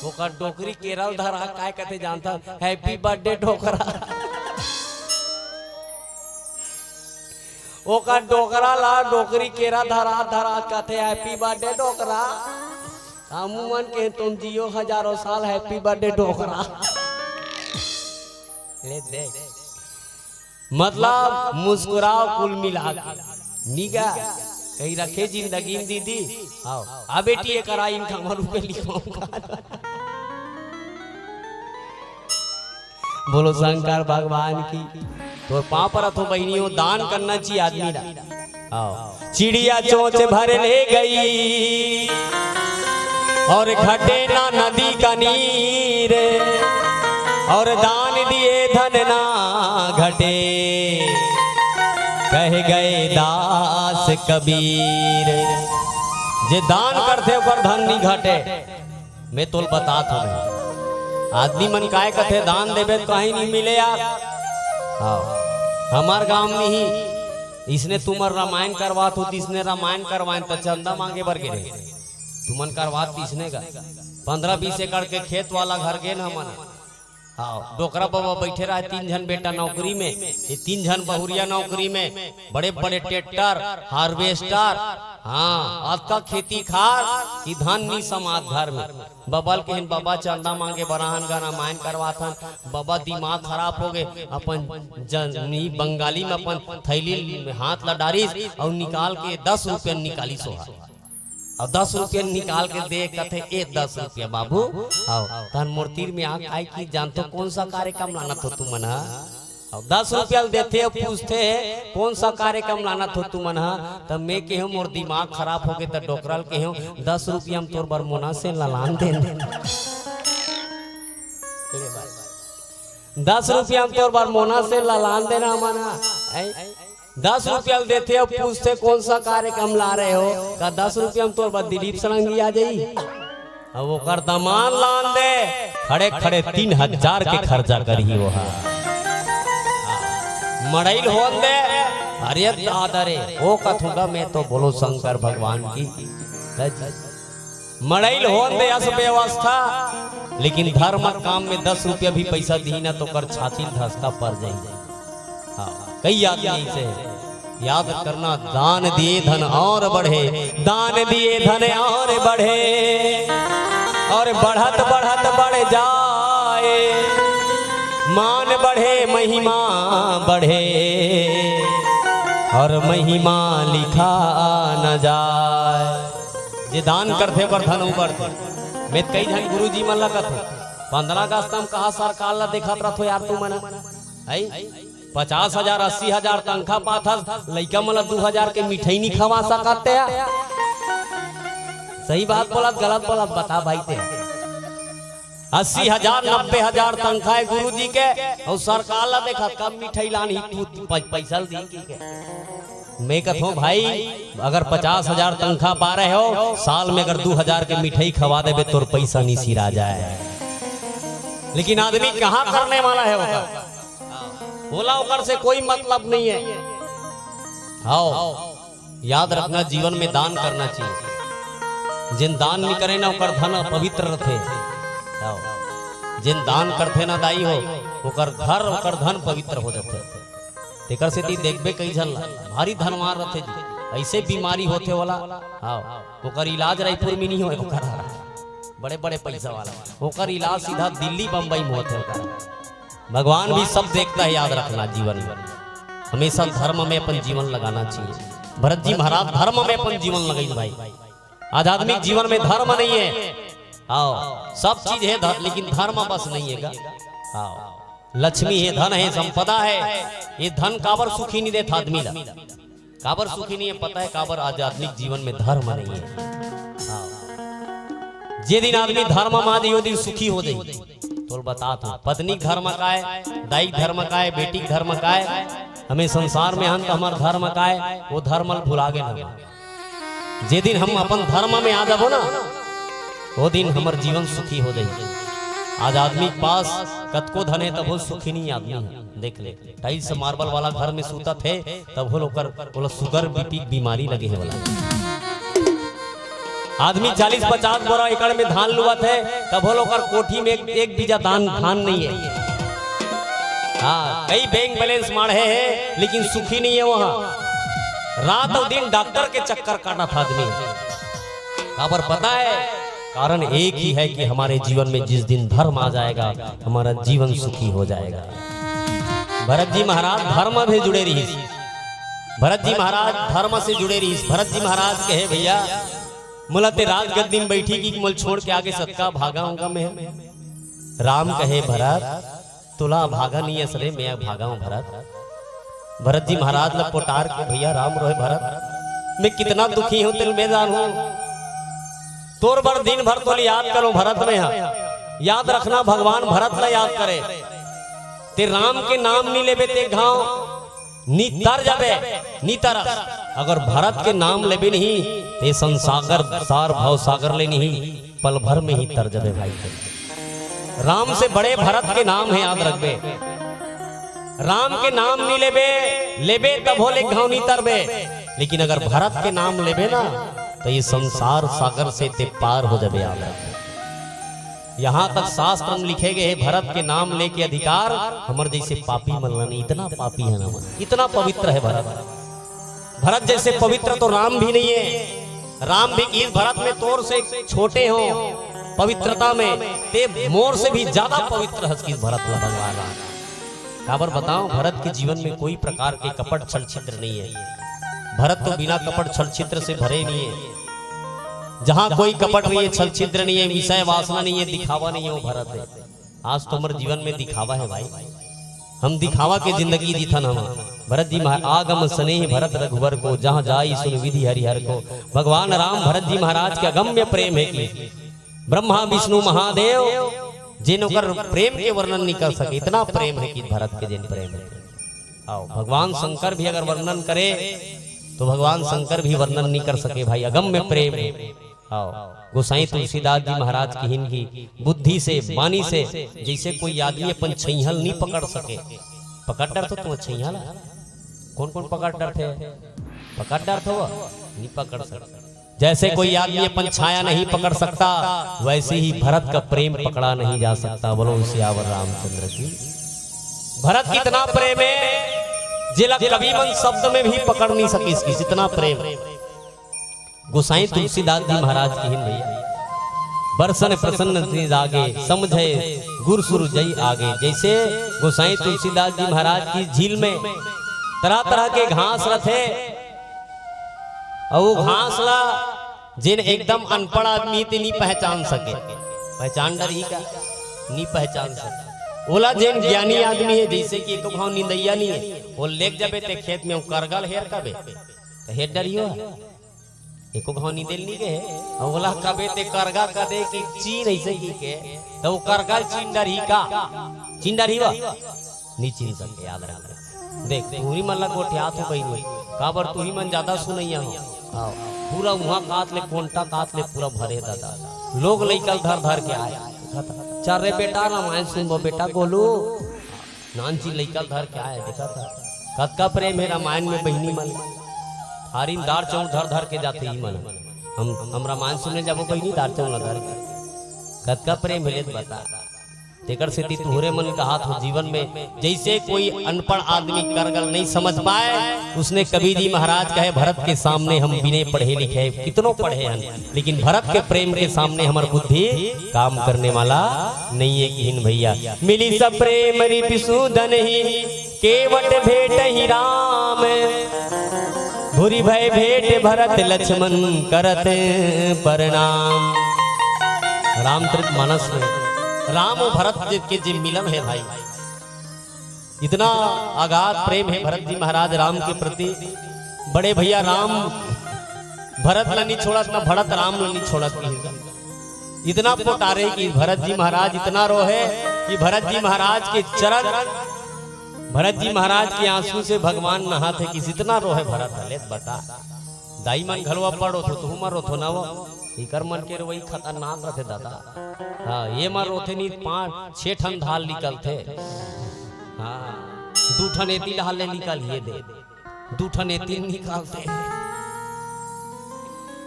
ओकर डोकरी केरा ल धरा, काय कथे जानता? "हैप्पी बर्थडे डोकरा।" ओकर डोकरा ला डोकरी केरा धरा धरा कथे, "हैप्पी बर्थडे डोकरा।" हमू मन के, "तुम जियो हजारों साल, हैप्पी बर्थडे डोकरा।" ले देख, मतलब मुस्कुराओ कुल मिला के। निगा कहीं रखे जिंदगी में दीदी। आओ, आ बेटी, ये करा, इनका मरू पे लिखवाऊंगा। बोलो शंकर भगवान की। तो पाँव परत हो बहिनी हो, दान करना चाहिए आदमी ला। आओ। चिड़िया चोंच भर ले गई और घटे ना नदी का नीर, और दान दिए धन ना घटे, कह गए दास कबीर। जे दान करथे ओकर धन नहीं घटे। मैं तोल बतात हूँ, आदमी मन काय कथे, दान देबे त कहीं नहीं मिले यार। हाँ, हमार गांव में ही इसने तुमर रामायण करवात हो, इसने रामायण करवाएं त चंदा मांगे बर गे रहे। तुमन करवात इसने का पंद्रह बीस एकड़ के खेत वाला घर गे न हमन। हाँ, डोकरा बाबा बैठे रहे, तीन झन बेटा नौकरी में, ये तीन झन बहुरिया नौकरी में, बड़े बड़े ट्रैक्टर, हार्वेस्टर, हाँ, अतका खेती खार कि धन नी समात घर में। बबा ल कहिन, "बबा, चंदा मांगे बर आहन गा, रामायण करवाथन।" बबा दिमाग खराब हो गे, अपन जनी बंगाली में अपन थैली में हाथ ला डारिस अउ निकाल के दस रुपया निकालिस ओहा। अउ दस रुपया निकाल के दे, कथे, "ए दस रुपया बाबू, आओ, तहन मोर तीर में आ, काय कि जानथो कौन सा कार्यक्रम लानत हो तुमन ह?" अउ दस रुपया ल देथे अउ पूछथे, "कौन सा कार्यक्रम लानत हो तुमन ह?" त मैं केहेंव, मोर दिमाग खराब होगे, त डोकरा ल केहेंव, "दस रुपया म तोर बर मोना सेन ला लान देन।" ले भाई, दस रुपया म तोर बर मोना सेन ला लान देन हमन ह। ऐ, दस रुपया ल देथे अउ पूछथे, "कौन सा कार्यक्रम ला रहे हो?" का, "दस रुपया म तोर बर दिलीप सरंगी आ जाई।" अब ओकर दमान लान दे, खड़े खड़े तीन हजार के खर्चा करही ओहा। मड़ई ल होन दे, अरे दादा रे, ओ कथूं गा मैं तो, बोलो शंकर भगवान की। मड़ई ल होन दे अस व्यवस्था, लेकिन धर्म काम में दस रुपया भी पैसा दिही ना तो ओकर छाती ल धसका पर जाही। हाँ, कई आदमी ऐसे याद करना, दान दिए धन और बढ़े, दान दिए धन और बढ़े, और बढ़त बढ़त बढ़ जाए, मान बढ़े, महिमा बढ़े, और महिमा लिखा न जाए। जे दान करथे ओकर धन ऊपर थे। मैं कई झन गुरुजी मन ला कथों, "पंद्रह अगस्त म कहा सरकार ला देखत रथो यार तुमन, है? पचास हजार, अस्सी हजार तनखा पाथस, लइका मन ला दू हजार के मिठाई नहीं खवा सकत ते।" सही बात बोलत, गलत बोलत, बता भाई ते। अस्सी हजार, नब्बे हजार तनखा है गुरुजी के, अउ सरकार ला देखत, कब मिठाई लानही तू, पै-, पैसा ल दी की के। मैं कथों भाई, अगर पचास हजार तनखा पा रहे हो, साल में अगर दू हजार के मिठाई खवा देबे, तोर पैसा निसिरा जाए। लेकिन आदमी कहाँ करने वाला है ओकर? ओला ओकर से कोई मतलब नहीं है। आओ, याद रखना, जीवन में दान करना चाहिए। जेन दान नहीं करे ना, ओकर धन अपवित्र रथे। आओ, जेन दान करथे ना दाई हो, ओकर घर, ओकर धन पवित्र हो जाथे। तेकर सेती देखबे, कई झन ला भारी धनवान रथे जी, ऐसे बीमारी होथे ओला। हाँ, ओकर इलाज रायपुर में नहीं होय, ओकर बड़े बड़े पैसा वाला, ओकर इलाज सीधा दिल्ली बम्बई में होथे ओकर। भगवान भी सब देखता है, याद रखना, जीवन में हमेशा धर्म में अपन जीवन लगाना चाहिए। भरत जी महाराज धर्म में अपन जीवन लगाइन भाई। आज आदमी के जीवन में धर्म नहीं है। आओ, सब चीज है ध-, लेकिन धर्म बस नहीं है का? आओ, लक्ष्मी है, धन है, संपदा है, ये धन काबर सुखी नहीं देता आदमी ला? काबर सुखी नहीं है पता है? काबर? आज आदमी के जीवन में धर्म नहीं है। आओ, जे दिन आदमी धर्म में आ जाई, वो दिन सुखी हो जाई। तोल बतात हूँ, पत्नी के धर्म काय, दाई के धर्म काय, बेटी के धर्म काय, हमें संसार में हन त हमर धर्म काय, वो धर्म ल भुला गेन हम। जे दिन हम अपन धर्म में आ जाबो ना, वो दिन हमर जीवन सुखी हो जाई। आज आदमी के पास कतको धन है, तभो सुखी नहीं आदमी है। देख ले, टाइल्स मार्बल वाला घर में सूतत है, तभो ओकर, ओला शुगर बीपी के बीमारी लगे है वाला। आदमी चालीस पचास बोरा एकड़ में धान लुवत है, तभो ओकर कोठी में एक, एक बीजा धान, धान नहीं है। हाँ, कई बैंक बैलेंस माढ़े है, लेकिन सुखी नहीं है वहाँ। रात और दिन डॉक्टर के चक्कर काटत आदमी। काबर पता है? कारण एक ही है कि हमारे जीवन में जिस दिन धर्म आ जाएगा, हमारा जीवन सुखी हो जाएगा। भरत जी महाराज धर्म से जुड़े रहिस। भरत जी महाराज धर्म से जुड़े रहिस। भरत जी महाराज कहे, "भैया, मोला ते राजगद्दी में बैठी कि मोला छोड़ के आगे सतका भागा होगा मैं।" राम कहे, "भरत, तोला भागा नहीं है सरे, मैं भागा हूँ भरत।" भरत जी महाराज ला पोटार के, "भैया राम रोहे भरत, मैं कितना दुखी हूँ, तेल मैं जानहूँ। तोर बर दिन भर तोल याद करो भरत में हा। याद रखना, भगवान भरत ला याद करे। ते राम के नाम नहीं लेबे, ते घाव नी तर जाबे, नी तरस। अगर भरत के नाम लेबे नहीं, ते संसागर, सार भव सागर ले नहीं, पल भर में ही तर जाबे भाई।" राम से बड़े भरत के नाम है, याद रखबे। राम के नाम नहीं लेबे, लेबे तभो ले घाव नहीं तरबे, लेकिन अगर भरत के नाम लेबे ना, तो ये संसार सागर से ते पार हो जाबे, याद रखबे। यहाँ तक शास्त्र में लिखे गए हैं, भरत के नाम लेके अधिकार हमर जैसे पापी मन ला नहीं। इतना पापी है ना मन, इतना पवित्र है भरत। भरत जैसे पवित्र तो राम भी नहीं है। राम भी किस भरत में तोर से छोटे हो पवित्रता में, ते मोर से भी ज्यादा पवित्र हस किस भरत ला भगवान राम। काबर बताओ, भरत के जीवन में कोई प्रकार के कपट छल छिद्र नहीं है। भरत तो बिना कपट छल छिद्र से भरे नहीं है। जहाँ कोई कपट नहीं है, छल छिद्र नहीं है, विषय वासना नहीं है, दिखावा नहीं है, वो भरत है। आज तो हमर जीवन में दिखावा है भाई, हम दिखावा के जिंदगी जीथन हम। भरत जी महा-, "आगम स्नेह भरत रघुवर को, जहाँ जाई सुन विधि हरिहर को।" भगवान राम भरत जी महाराज के अगम्य प्रेम है कि ब्रह्मा विष्णु महादेव जेन ओकर प्रेम के वर्णन नहीं कर सके, इतना प्रेम है कि भरत के जेन प्रेम है। आओ, भगवान शंकर भी अगर वर्णन करे तो भगवान शंकर भी वर्णन नहीं कर सके भाई, अगम्य प्रेम है। आओ, गोसाई तुलसीदास जी महाराज किहिन कि बुद्धि से, बानी से, जैसे कोई आदमी अपन छैहल नहीं पकड़ सके, पकड़ डरथो तुम छैहल? कौन कौन पकड़ डरथे? पकड़ डरथो, नहीं पकड़ सकते। जैसे कोई आदमी अपन छाया नहीं पकड़ सकता, वैसे ही भरत का प्रेम पकड़ा नहीं जा सकता। बोलो सियावर रामचंद्र की। भरत कितना प्रेम है, जेला कवि मन शब्द में भी पकड़ नहीं सकिस, इतना प्रेम। गोसाई तुलसीदास जी महाराज किहिन भैया, "बरसन प्रसन्न निज लागे, समझे गुर सुर जई आगे।" जैसे गोसाई तुलसीदास जी महाराज की झील में तरह तरह के घास रथे, अउ वो घास ला जेन एकदम अनपढ़ आदमी ते नी पहचान सके, पहचान डरही का? नी पहचान सके। ओला जेन ज्ञानी आदमी है, जैसे कि एको घाव निंदैया नहीं है, वो लेके जाबे ते खेत में, वो करगा ल हेर कबे, तो हेर डरही हो। एको घाव निंदे ल नी गए, अउ ओला कबे ते करगा कदे कि चीन ऐसे की के, तो वो करगा ल चीन डरही का? चीन डरही हो? नी चीन सके, याद रख। देख, तुहरी मन ला गोठियात हो बहिनी, काबर तुही मन ज्यादा सुनइया हो। हाँ, पूरा उहाँ कात ले, कोंटा कात ले पूरा भरे दादा। लोग लइका ल धर धर के आए। चल रे बेटा, रामायण सुनबो बेटा गोलू। नान जी लइका ल धर के आए, देखा था। कतका प्रेम हे रामायण में बहिनी मन। थारी म दार चाउर धर धर के जाथे ही मन। हम, हम रामायण सुने जाबो बहिनी, दार चाउर ल धर के। कतका प्रेम हे, ले त बता। तेकर सेती तुहरे मन कहात हो, जीवन में जैसे कोई अनपढ़ आदमी करगल नहीं समझ पाए, उसने कवि जी महाराज कहे, भरत के सामने हम बिने पढ़े लिखे कितनो पढ़े हन, लेकिन भरत के प्रेम के सामने हमर बुद्धि काम करने वाला नहीं है, किहिन भैया। मिली सब प्रेम रिपि सूदन ही, केवट भेटहि राम। भुरि भय भेट भरत लक्ष्मण करत प्रणाम। रामचरित मानस में राम अउ भरत जी के जे मिलन हे भाई, इतना अगाध प्रेम हे भरत जी महाराज राम के प्रति। बड़े भैया राम भरत ला नी छोड़त, ना भरत राम ला नी छोड़त। इतना पोटारे कि भरत जी महाराज इतना रोहे कि भरत जी महाराज के चरण, भरत जी महाराज के आंसू से भगवान नहाथे कि इतना रोहे भरत। ले त बता, दाई मन घलो अब्बड़ रोथो, तुहू मन रोथो ना वो। इकर मन के रोवई खतरनाक रथे दादा। हाँ, ये मन रोथे नी, पाँच छे ठन धार निकलथे। हाँ, दू ठन एती डाहर ले निकल ये दे, दू ठन एती निकलथे।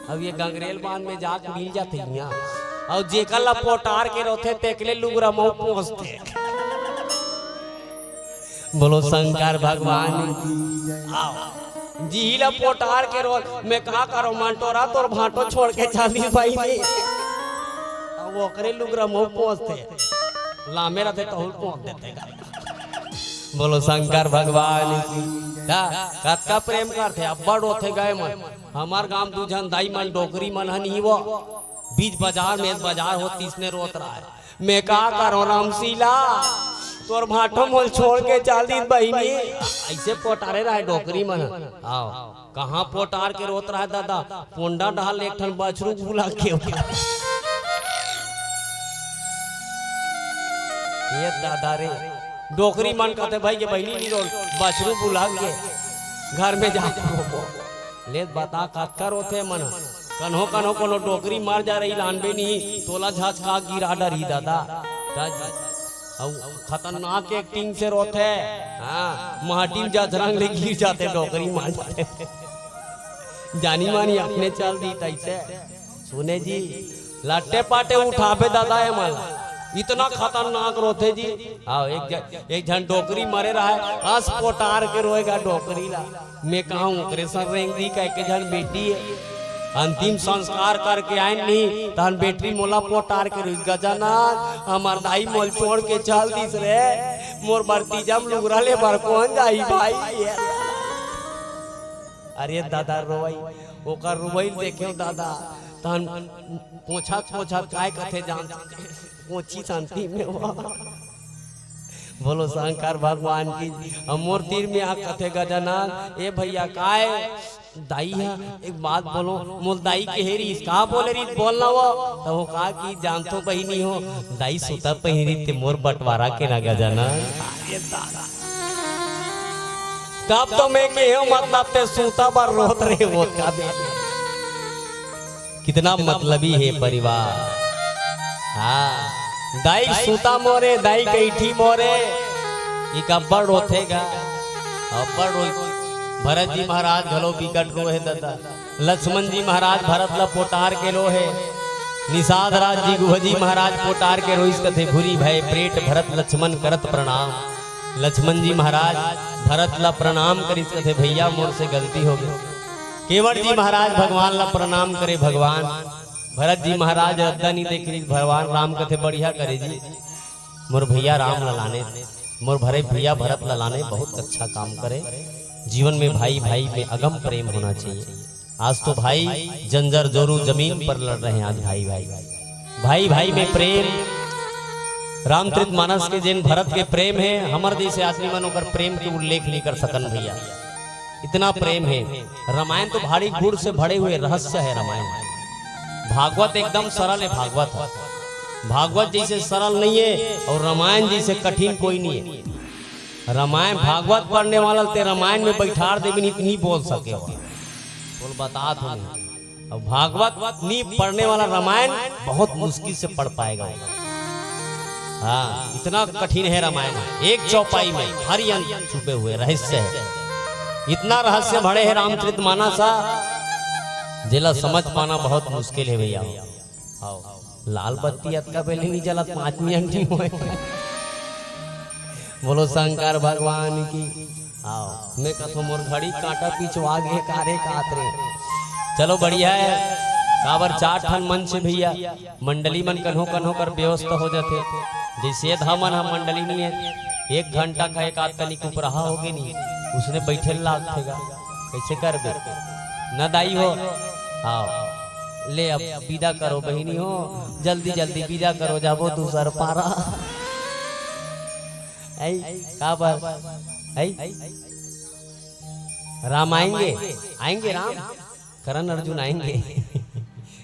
अब ये गंगरेल बांध में जाके मिल जाथे इहाँ। अउ जेकर ला पोटार के रोथे, तेकले लुगरा मऊ पहुंचथे। बोलो शंकर भगवान की। आओ। जी ला पोटार के रो, मैं का करो मंटोरा, तोर भांटो छोड़ के चली भाई ने। अब ओकरे लुगरा मऊ पहुंचथे। लामे रथे तहुल पहुंच देथे गा। बोलो शंकर भगवान की। का, कतका प्रेम करथे, अब्बड़ रोथे गए मन। हमार गांव दू झन दाई मन डोकरी मन हन ही वो। बीच बाजार में बाजार हो, तीसने रोत रहा है। मैं का करो रामशीला, तोर भांटो मोल छोड़ के चल दीस बहिनी। ऐसे पोटारे रहे डोकरी मन। आओ, कहाँ पोटार के रोत रहे दादा, पोंडा डहर ले एक ठन बछरू बुला के। ये दादा रे, डोकरी मन कहते भाई के बहिनी नी रोल, बछरू बुला के घर में जाके रोबो। ले बता कतका रोथे मन। कन्हो कन्हो कोनो डोकरी मर जा रही लानबे नहीं, तोला झचका गिरा डरही दादा। राजी। अउ खतरनाक एक्टिंग से रोथे। हाँ, माटी में जचरंग ले गिर जाथे डोकरी मर जाथे। जानी मानी अपने चल दी तैसे। सुने जी, लट्टे पाटे उठाबे दादा ए मन। इतना खतरनाक रोथे जी। हाँ, एक झन, एक झन डोकरी मरे रहा है, अस पोटार के रोएगा डोकरी ला। मैं कहूँ ओकरे संग रेंग दी कह के झन बेटी है। अंतिम संस्कार करके आए नहीं, तहन बेटी मोला पोटार के रोइस, गजानन, हमार दाई मोल छोड़ के चल दीस रे, मोर बर तीजा म लुगरा ले बर कोन जाही भाई? अरे दादा रोवई, ओकर रोवई देखे दादा, तहन पोछत पोछत काय कथे जान, पोछी शांति में हुआ। बोलो शंकर भगवान की। अब मोर तीर में आ कथे गजानन, ए भैया काय दाई हा एक बात बोलो, मोर दाई के हेरी का बोले रीत बोलना वो, तो वो का की जानथो बहिनी हो, दाई सूता पहिरी ते मोर बंटवारा के ना गजानन। तब तो मैं के हो मतलब ते सूता बर रोत रहे वो का दे। कितना मतलबी हे परिवार। हाँ, दाई सूता मोरे, दाई कैठी मोरे, एक अब्बड़ रोथे गा, अब्बड़ रो। भरत जी महाराज घलो बिकट रोहे दादा। लक्ष्मण जी महाराज भरत ला पोटार के रोहे। निषाद राज जी गुह जी महाराज पोटार के रोइस कथे, भुरी भय प्रेट भरत लक्ष्मण करत प्रणाम। लक्ष्मण जी महाराज भरत ला प्रणाम करिस कथे, भैया मोर से गलती हो गई। केवट जी महाराज भगवान ला प्रणाम करे, भगवान। भरत जी महाराज रद्दा नहीं देख रही, भगवान राम कथे बढ़िया करे जी, मोर भैया राम ला लाने, मोर भरे भैया भरत ला लाने, बहुत अच्छा काम करे। जीवन में भाई भाई में अगम प्रेम होना चाहिए। आज तो भाई जंजर जोरू जमीन पर लड़ रहे हैं, आज भाई भाई, भाई भाई में प्रेम। रामचरित मानस के जेन भरत के प्रेम है, हमर जैसे आदमी मन ओकर प्रेम के उल्लेख नहीं कर सकन भैया। इतना प्रेम है। रामायण तो भारी गुण से भरे हुए रहस्य है रामायण। भागवत एकदम सरल है, भागवत है। भागवत जैसे सरल नहीं है और रामायण जैसे कठिन कोई नहीं है। रामायण भागवत पढ़ने वाला ते रामायण में बैठार देबे, नहीं, नहीं बोल सके हो। बोल, बता तो नहीं। अब भागवत नहीं पढ़ने वाला रामायण बहुत मुश्किल से पढ़ पाएगा। हाँ, इतना कठिन है रामायण, एक चौपाई में हर यंत्र छुपे हुए रहस्य है, इतना रहस्य भरे है रामचरित मानस, जेला समझ पाना बहुत मुश्किल है भैया। हाँ, लाल बत्ती अतका बेले नहीं जलत, पाँच मिनट नहीं हुए। बोलो शंकर भगवान की। आओ, मैं कथो मोर घड़ी कांटा पिछवा गे कारे कात रे। चलो बढ़िया है। काबर चार ठन मंच भैया, मंडली मन कन्हो कन्हो कर व्यवस्था हो जाथे। जैसे ये धामन ह मंडली नहीं है, एक घंटा का एक आध कनिक उपराहा होगे नहीं, उसने बैठे लागथे गा। कैसे करबे? न दाई हो। आओ, ले अब विदा करो बहिनी हो, जल्दी जल्दी विदा करो, जाबो दूसर पारा। ऐ, काबर? ऐ, राम आएंगे, आएंगे राम, करण अर्जुन आएंगे।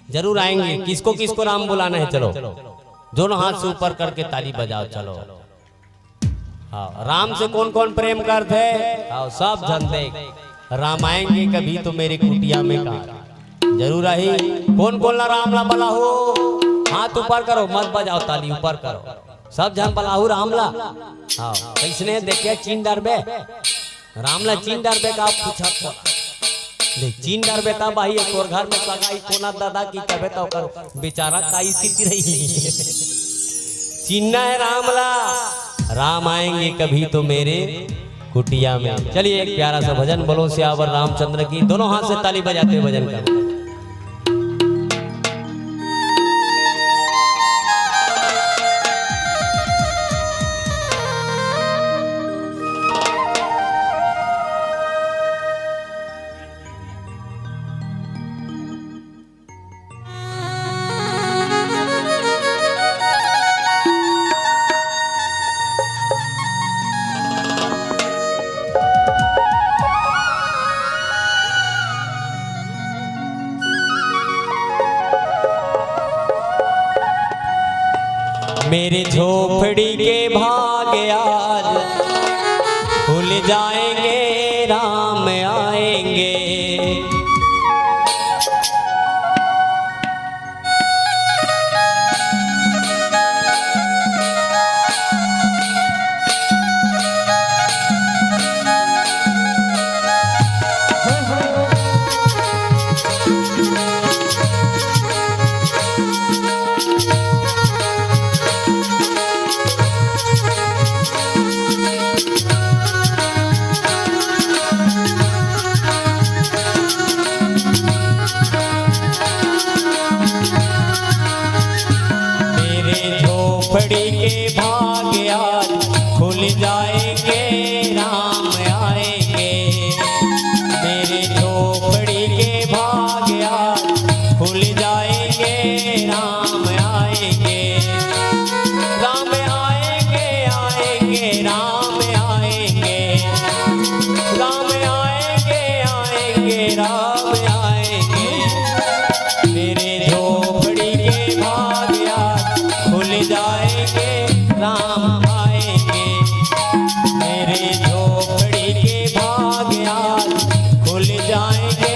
जरूर आएंगे। किसको किसको राम बुलाना है, चलो, दोनों हाथ से ऊपर करके ताली बजाओ। चलो, हाँ, राम से कौन कौन प्रेम करते हैं? आओ, सब झन देख, राम आएंगे कभी तो मेरी कुटिया में का जरूर आही। कौन कौन ला राम ला बलाहू? हाथ ऊपर करो, मत बजाओ ताली, ऊपर करो। सब झन बलाहू राम ला। हाँ, कैसने देखिया चीन डरबे? राम ला चीन डरबे का पूछत हो? देख, चीन डरबे तब आही, तोर घर में सगाई कोना दादा की कबे तो कर बेचारा का स्थिति रही। चिन्ना है राम ला, राम आएंगे कभी तो मेरे कुटिया में। चलिए, एक प्यारा सा भजन बोलो सियावर रामचंद्र की, दोनों हाथ से ताली बजाते हुए भजन करो। मेरे झोपड़ी के भाग आज खुल जाएंगे, राम आएंगे। मेरे झोपड़ी के भाग आज खुल जाएंगे, राम आएंगे। मेरे झोपड़ी के भाग आज खुल जाएंगे, राम आएंगे। राम आएंगे, आएंगे, राम आएंगे। राम आएंगे, आएंगे, राम आएंगे। मेरे झोपड़ी के भाग आज खुल जाएंगे, राम आएंगे। मेरे झोपड़ी के भाग आज खुल जाएंगे,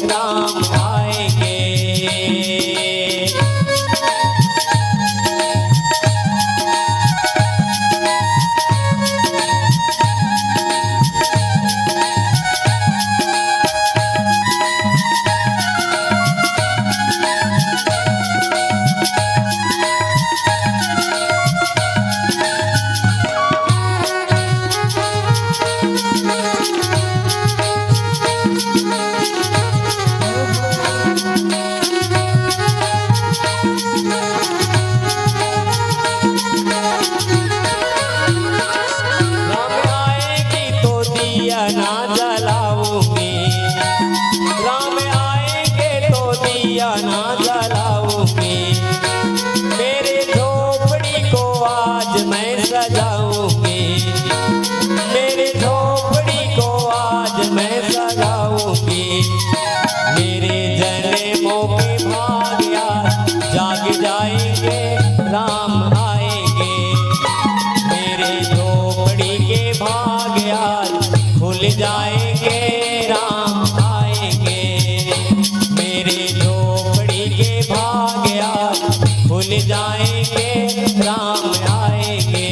राम आएंगे। जाएंगे, राम आएंगे।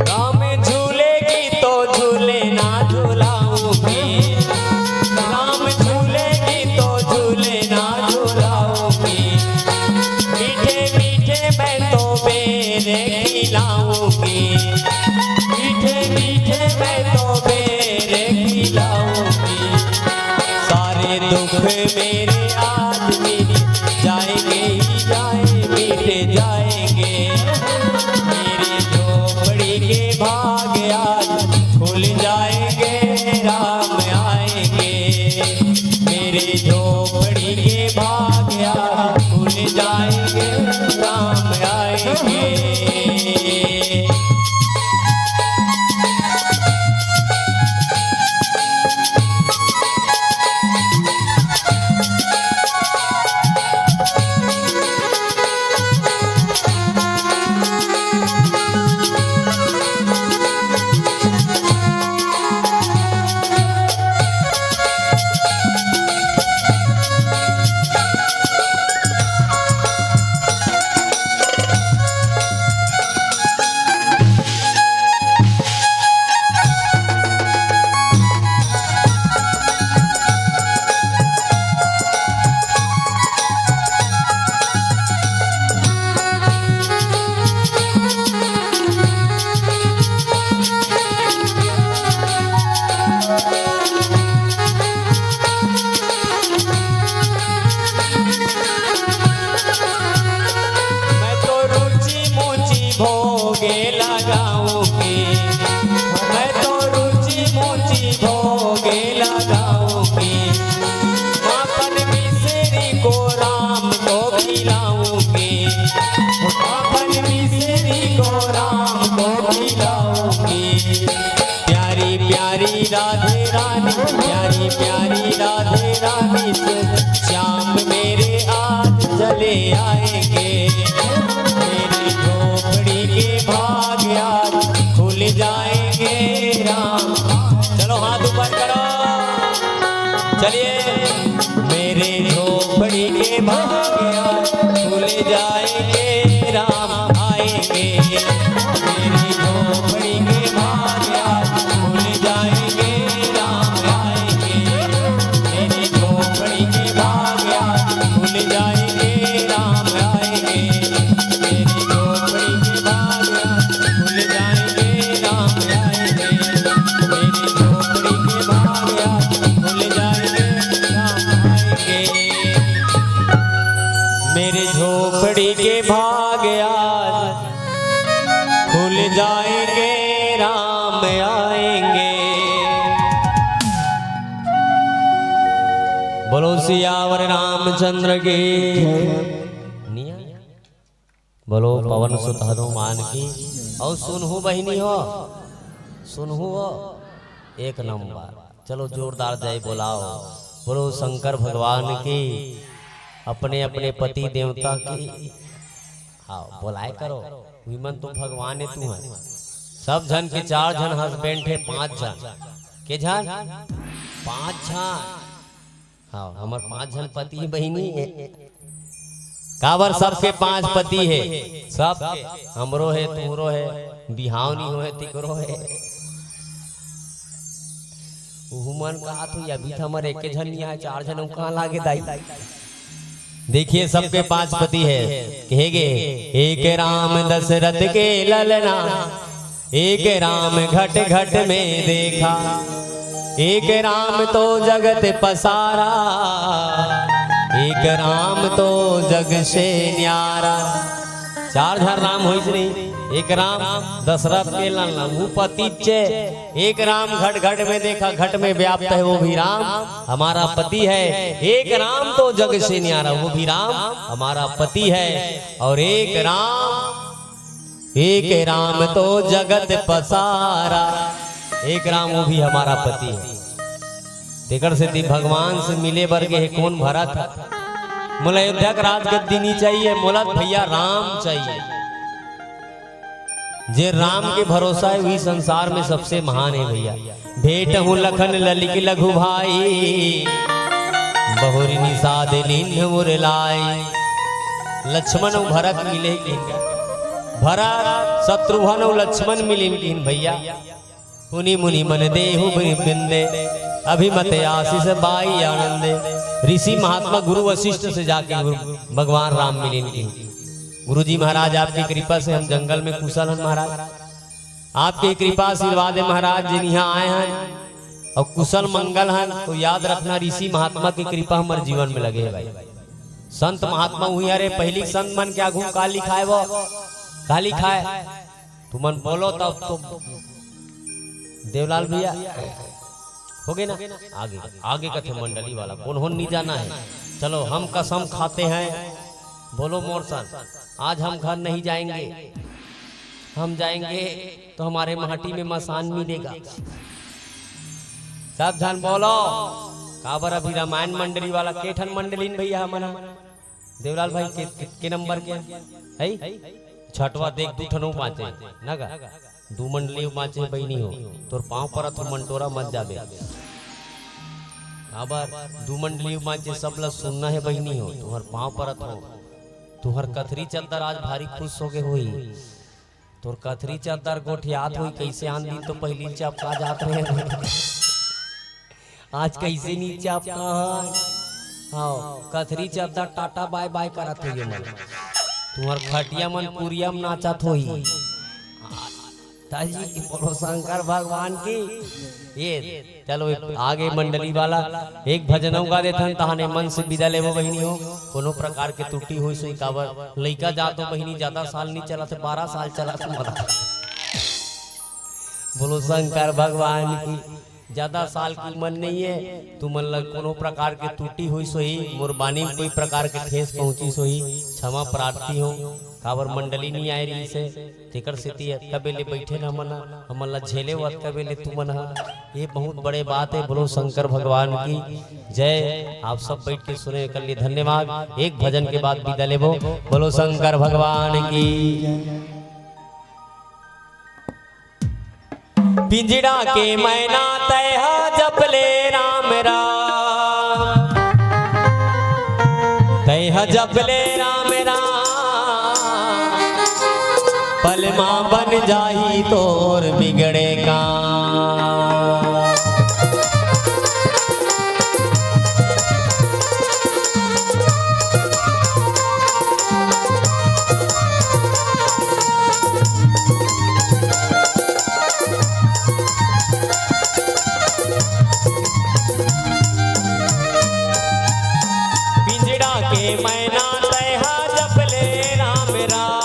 राम झूलेगी तो झूले ना झुलाऊंगी, राम झूलेगी तो झूले ना झुलाऊंगी। मीठे मीठे मैं तो बेरे खिलाऊंगी, मीठे मीठे मैं तो बेरे खिलाऊंगी। सारे दुख मेरे आज मिट जाएंगे ही जाए, मिट जाएंगे। मेरी झोपड़ी के भाग आज खुल जाएंगे, राम आएंगे। मेरी झोपड़ी के भाग आज खुल जाएंगे, राम आएंगे। मैं तो रुचि मुचि भोगे लगाऊंगी, मैं तो रुचि मुचि भोगे लगाऊंगी। माखन मिश्री को राम को खिलाऊंगी, माखन मिश्री को राम को खिलाऊंगी। प्यारी प्यारी राधे रानी, प्यारी प्यारी राधे रानी से श्याम मेरे आज चले आएंगे। मेरी झोपड़ी के भाग आज खुल जाएंगे, राम। चलो, हाथ ऊपर करो। चलिए। मेरे झोपड़ी के भाग आज खुल जाएंगे, राम आएंगे। मेरी झोपड़ी के भाग आज खुल जाएंगे, राम आएंगे। मेरी झोपड़ी के भाग आज खुल जाएंगे, राम आएंगे। मेरी झोपड़ी के भाग आज खुल जाएंगे, राम आएंगे। मेरी झोपड़ी के भाग आज खुल जाएंगे, राम आएंगे। मेरे झोपड़ी के भाग आज खुल जाएंगे, राम आएंगे। बोलो सियावर रामचंद्र की। निया। बोलो पवन सुत हनुमान की। और सुनहु बहिनी हो, सुनहु हो, एक नंबर। चलो जोरदार जय बोलाओ। बोलो शंकर भगवान की, अपने अपने पति देवता की। हाँ, बोलाए करो, विमन तो भगवान है, तू है। सब झन के चार झन हस्बैंड है, पांच झन के झन, पांच झन। हाँ, हमर पांच झन पति ही बहिनी है। काबर सबके पांच पति है, सबके। हमरो है, तुमरो है, बिहाव नहीं होए तिकरो है। उहू मन कहा तू अभी तो हमर एक झन नहीं आए, चार झन कहाँ लागे दाई। देखिए, सबके पांच पति है। कहेगे, एक राम दशरथ के ललना, एक राम घट घट में देखा, एक राम तो जगत पसारा, एक राम तो जग से न्यारा। चार झन राम होइस नहीं, एक राम दशरथ के लाल, वो पतिच्चे। एक राम घट घट में देखा, घट में व्याप्त है, वो भी राम हमारा पति है। एक राम तो जग से न्यारा, वो भी राम हमारा पति है। और एक राम, एक राम तो जगत पसारा, एक राम वो भी हमारा पति है। तेकर सेती भगवान से मिले बर गे हे कोन? भरत। मोला अयोध्या के राजगद्दी नहीं चाहिए, मोला भैया राम चाहिए। जे राम के भरोसा है, वही संसार में सबसे महान है भैया। भेटहु लखन ललिक लघु भाई, बहुरि निषाद लीन्ह उर लाय। लक्ष्मण अउ भरत मिले किन, भरत शत्रुघ्न अउ लक्ष्मण मिलिन किन भैया। पुनि मुनि मन देहु बिंदे, अभिमत आशीष बाई आनंदे। ऋषि महात्मा गुरु वशिष्ठ से जाके गुरु भगवान राम मिलिन किन। गुरु जी महाराज, आपकी कृपा से हम जंगल में कुशल हन महाराज। आपकी कृपा आशीर्वाद है महाराज, जिन यहाँ आए हैं और कुशल मंगल हैं, तो याद रखना ऋषि महात्मा की कृपा हमारे जीवन में लगे है भाई। संत महात्मा हुई, अरे पहली संत मन क्या घूम का लिखाए वो, का लिखाए? तुमन बोलो तब तो। देवलाल भैया, हो गए ना? आगे, आगे कथे मंडली वाला, कोन होन नहीं जाना है। चलो, हम कसम खाते हैं, बोलो मोर संग, आज हम घर नहीं जाएंगे, हम जाएंगे तो हमारे माटी में मसान मिलेगा। सब झन बोलो, काबर अभी रामायण मंडली वाला के ठन मंडलीन भैया हमन ह? देवलाल भाई के, के, के नंबर के है? छठवा देख, दू ठन बाँचे ना गा? दू मंडली बाँचे बहिनी हो, तोर पाँव परत हो, मंटोरा मत जाबे। काबर दू मंडली बाँचे, सब ला सुनना है बहिनी हो, तुहर पाँव परत हो। तुहर कथरी चद्दर आज भारी खुश हो गए होही। तोर कथरी चद्दर गोठियात होही, कैसे आन दिन तो पहिली चपका जात रहे। आज कैसे नी चपका है? हाँ, कथरी चद्दर टाटा बाय बाय करत होही मन। तुहर खटिया मन पुरिया म नाचत होही। ताजी की बोलो शंकर भगवान की। ये चलो, आगे मंडली वाला एक भजन अउ गा देथन, तहाने मन से विदा लेबो बहिनी हो। कोनो प्रकार के त्रुटि होइस होही, काबर लइका जात हो बहिनी, ज्यादा साल नहीं चला थे, बारह साल चला थे मोला। बोलो शंकर भगवान की। ज्यादा साल की उम्र नहीं है, तुमन ला कोनो प्रकार के त्रुटि होइस होही, मोर बानी में कोई प्रकार के ठेस पहुंचिस होही, क्षमा प्रार्थी हो, काबर मंडली नहीं आए रहिस हे। तेकर सेती अतका बेले बइठे न हमन ह, हमन ला झेले हो अतका बेले तुमन ह। ये बहुत बड़े बात है। बोलो शंकर भगवान की जय। आप सब बैठ के सुने कर लिए धन्यवाद। एक भजन के बाद विदा लेबो। बोलो शंकर भगवान की। पिंजड़ा के मैना तैहा जप ले राम राम, तैहा जप ले राम राम, पलमा बन जाही तोर बिगड़े काम। पिंजड़ा के मैना तैहा जप ले राम राम।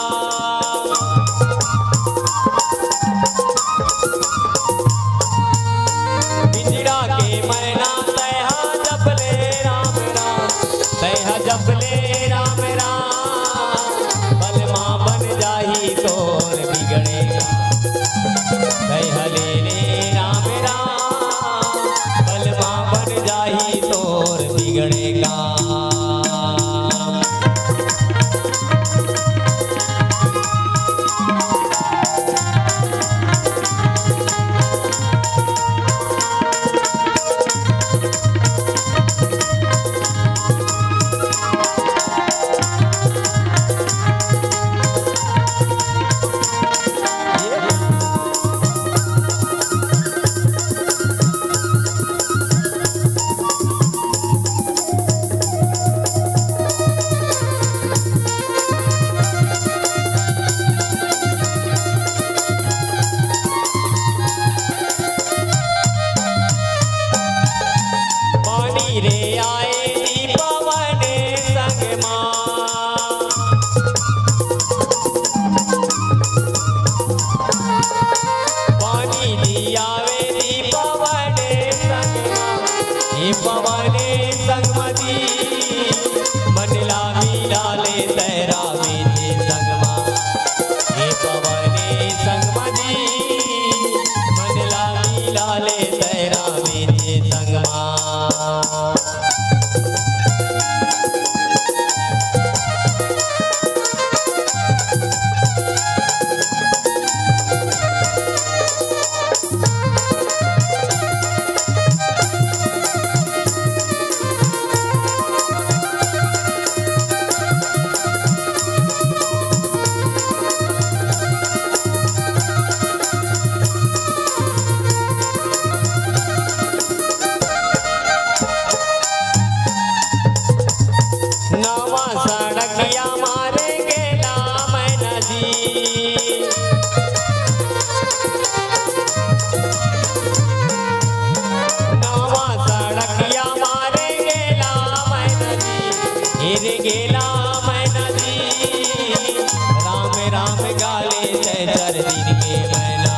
राम गाले तै चार दिन के मैना,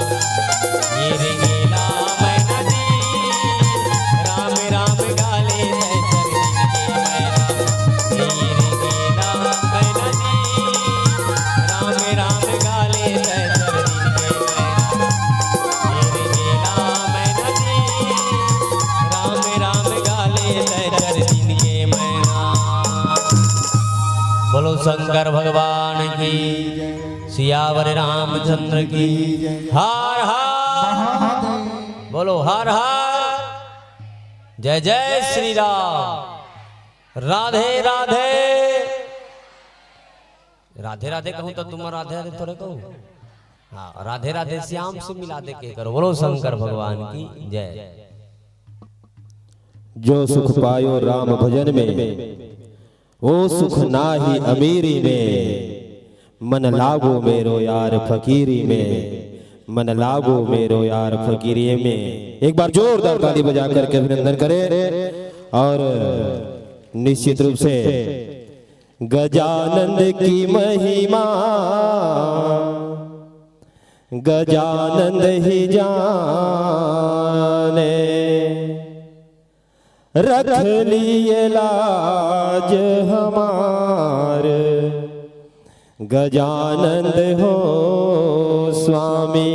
ये रे गेला मैना जी। राम राम गाले तै चार दिन के मैना, ये रे गेला मैना जी। राम राम गाले तै चार दिन के मैना, ये रे गेला मैना जी। राम राम गाले तै चार दिन के मैना। बोलो शंकर भगवान की, सियावर रामचंद्र की। हर हर, बोलो हर हर, जय जय श्री राम। राधे राधे। राधे राधे कहूँ तो तुम राधे राधे थोड़े कहूँ। हाँ, राधे राधे श्याम से मिला दे के करो। बोलो शंकर भगवान की जय। जो सुख पायो राम भजन में, वो सुख नाही अमीरी में। मन लागो मेरो यार फकीरी में, मन लागो मेरो यार फकीरी में। एक बार जोरदार ताली बजा करके अभिनंदन करें। और निश्चित रूप से गजानंद की महिमा गजानंद ही जाने, रख लिए लाज हमार गजानंद हो स्वामी।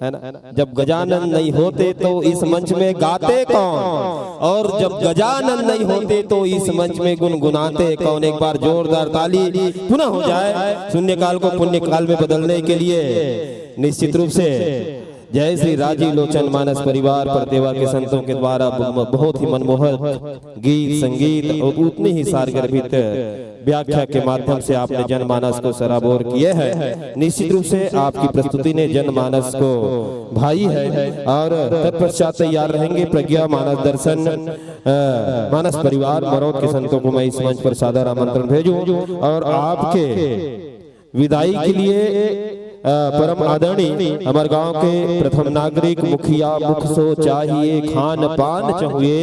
है ना? जब गजानंद नहीं होते तो इस मंच में गाते कौन, और जब गजानंद नहीं होते तो इस मंच में गुनगुनाते कौन? एक बार जोरदार ताली पुनः हो जाए शून्यकाल को पुण्यकाल में बदलने के लिए। निश्चित रूप से जय श्री राजी लोचन मानस परिवार परतेवा के संतों के द्वारा ब-, बहुत ही मनमोहक गीत संगीत और उतनी ही सारगर्भित व्याख्या के माध्यम से आपने जनमानस को सराबोर किए हैं। निश्चित रूप से आपकी प्रस्तुति ने जनमानस को भाई है। और तत्पश्चात तैयार रहेंगे प्रज्ञा मानस दर्शन, अ, मानस परिवार मरौद के संतों को मैं इस मंच पर सादर आमंत्रण भेजूं और आपके विदाई के लिए, अ, परम आदरणीय हमारे गांव के प्रथम नागरिक मुखिया मुख सो चाहिए खान पान चहुए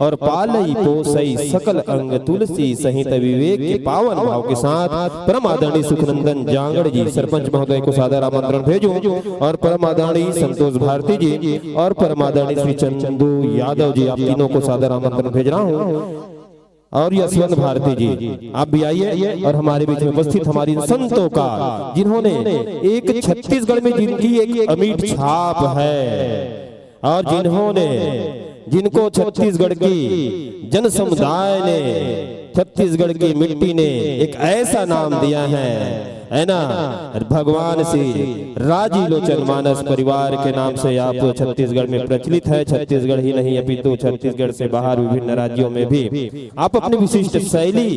और पालई पोसई सकल अंग तुलसी सहित विवेक के पावन भाव के साथ परम आदरणीय सुखनंदन जांगड़ जी सरपंच महोदय को सादर आमंत्रण भेजूं और परम आदरणीय संतोष भारती जी और परम आदरणीय श्री चंदू यादव जी, आप तीनों को सादर आमंत्रण भेज रहा हूं। और यशवंत भारती जी, आप भी आइए और हमारे बीच में उपस्थित हमारे इन संतों का, जिन्होंने एक छत्तीसगढ़ में जिनकी एक अमिट छाप है और जिन्होंने, जिनको छत्तीसगढ़ की जन समुदाय ने, छत्तीसगढ़ की मिट्टी ने एक ऐसा नाम दिया है, है ना, भगवान श्री राजी लोचन मानस परिवार के नाम से आप छत्तीसगढ़ में प्रचलित है। छत्तीसगढ़ ही नहीं अपितु छत्तीसगढ़ से बाहर विभिन्न राज्यों में भी आप अपनी विशिष्ट शैली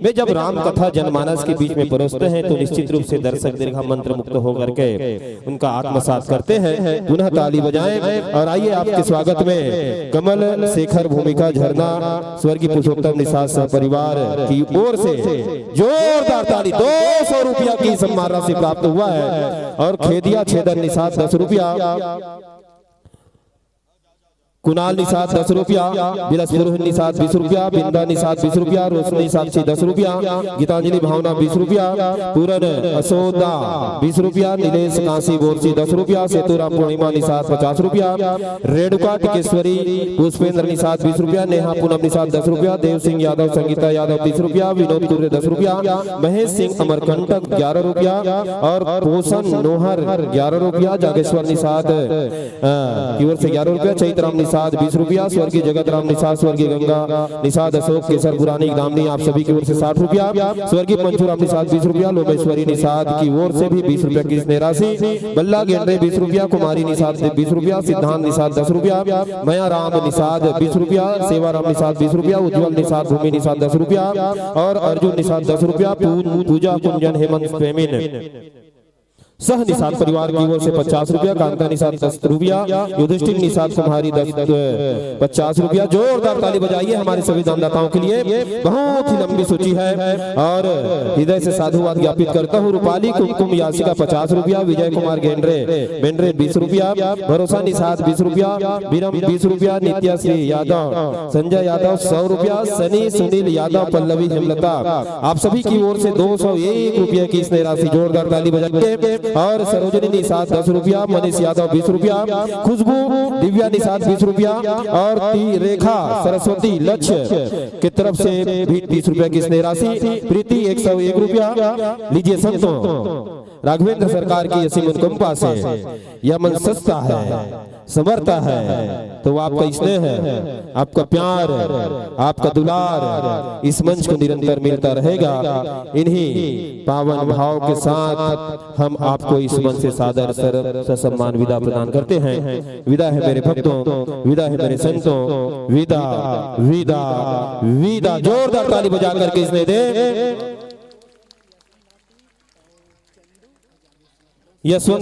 में जब राम कथा जनमानस के बीच में परोसते हैं तो निश्चित रूप से दर्शक दीर्घा मंत्र मुक्त होकर के उनका आत्मसात करते हैं। पुनः ताली बजाएं और आइए आपके स्वागत में कमल शेखर भूमिका झरना स्वर्गीय पुरुषोत्तम निषाद सह परिवार की ओर से जोरदार ताली। दो सौ रुपया की सम्मान राशि प्राप्त हुआ है और खेदिया छेदन निषाद दस रुपया, कुणाल निषाद दस रुपया, बिलासपुर निषाद बीस रुपया, बिंदा निषाद बीस रुपया, रोशनी साक्षी दस रुपया, गीतांजलि भावना बीस रुपया, पूरन असोदा बीस रुपया, नीलेश कांसी बोरसी दस रुपया, सेतुराम पूर्णिमा निषाद पचास रुपया, रेणुका टिकेश्वरी पुष्पेंद्र निषाद बीस रुपया, नेहा पूनम निषाद दस रुपया, देव सिंह यादव संगीता यादव तीस रुपया, विनोद कुर्रे दस रुपया, महेश सिंह अमरकंटक ग्यारह रुपया और पोषण नोहर ग्यारह रुपया, जागेश्वर निषाद अ, की ओर से ग्यारह रुपया, चैतराम निषाद बीस रुपया, स्वर्गीय जगत राम निषाद, स्वर्गीय गंगा निषाद, अशोक केसर पुरानी ग्रामनी, आप सभी की ओर से साठ रुपया, स्वर्गीय मंचूराम निषाद बीस रुपया, लोमेश्वरी निषाद की ओर से भी बीस रुपया की स्नेह राशि, बल्ला गेंडे बीस रुपया, कुमारी निषाद बीस रुपया, सिद्धांत निषाद दस रुपया, मया राम निषाद बीस रुपया, सेवाराम निषाद बीस रुपया, उज्जवल निषाद, भूमि निषाद दस रुपया और अर्जुन निषाद दस रुपया, पू-, पूजा कुंजन हेमंत फेमिन सह निषाद परिवार की ओर से पचास रुपया, कांता निषाद दस रुपया, युधिष्ठिर निषाद कुम्हारी दस, पचास रुपया। जोरदार ताली बजाइए हमारे सभी दानदाताओं के लिए। बहुत ही लंबी सूची है और हृदय से साधुवाद ज्ञापित करता हूँ। रूपाली कुमकुम यासिका पचास रुपया, विजय कुमार गेंडरे मेंडरे बीस रुपया, भरोसा निषाद बीस रुपया, बीरम बीस रुपया, नित्या श्री यादव, संजय यादव सौ रुपया, सनी सुनील यादव, पल्लवी हेमलता, आप सभी की ओर से दो सौ एक रुपया की स्नेह राशि। जोरदार ताली बजा के। और सरोजनी निषाद दस रुपया, मनीष यादव बीस रुपया, खुशबू दिव्या निषाद बीस रुपया और ती-, रेखा सरस्वती लक्ष्य की तरफ से भी तीस रुपया की स्नेह राशि। प्रीति एक सौ एक रुपया। लीजिए संतों, राघवेंद्र सरकार की असीम अनुकंपा से यह मंच सस्ता है, समर्थ है, तो आपका स्नेह है, आपका प्यार, आपका दुलार इस मंच को निरंतर मिलता रहेगा। इन्हीं पावन भाव के साथ हम आपको इस मंच से सादर सर ससम्मान विदा प्रदान करते हैं। विदा है मेरे भक्तों, विदा है मेरे संतों, विदा, विदा, विदा। जोरदार ताली बजा करके इसने दे। यशवंत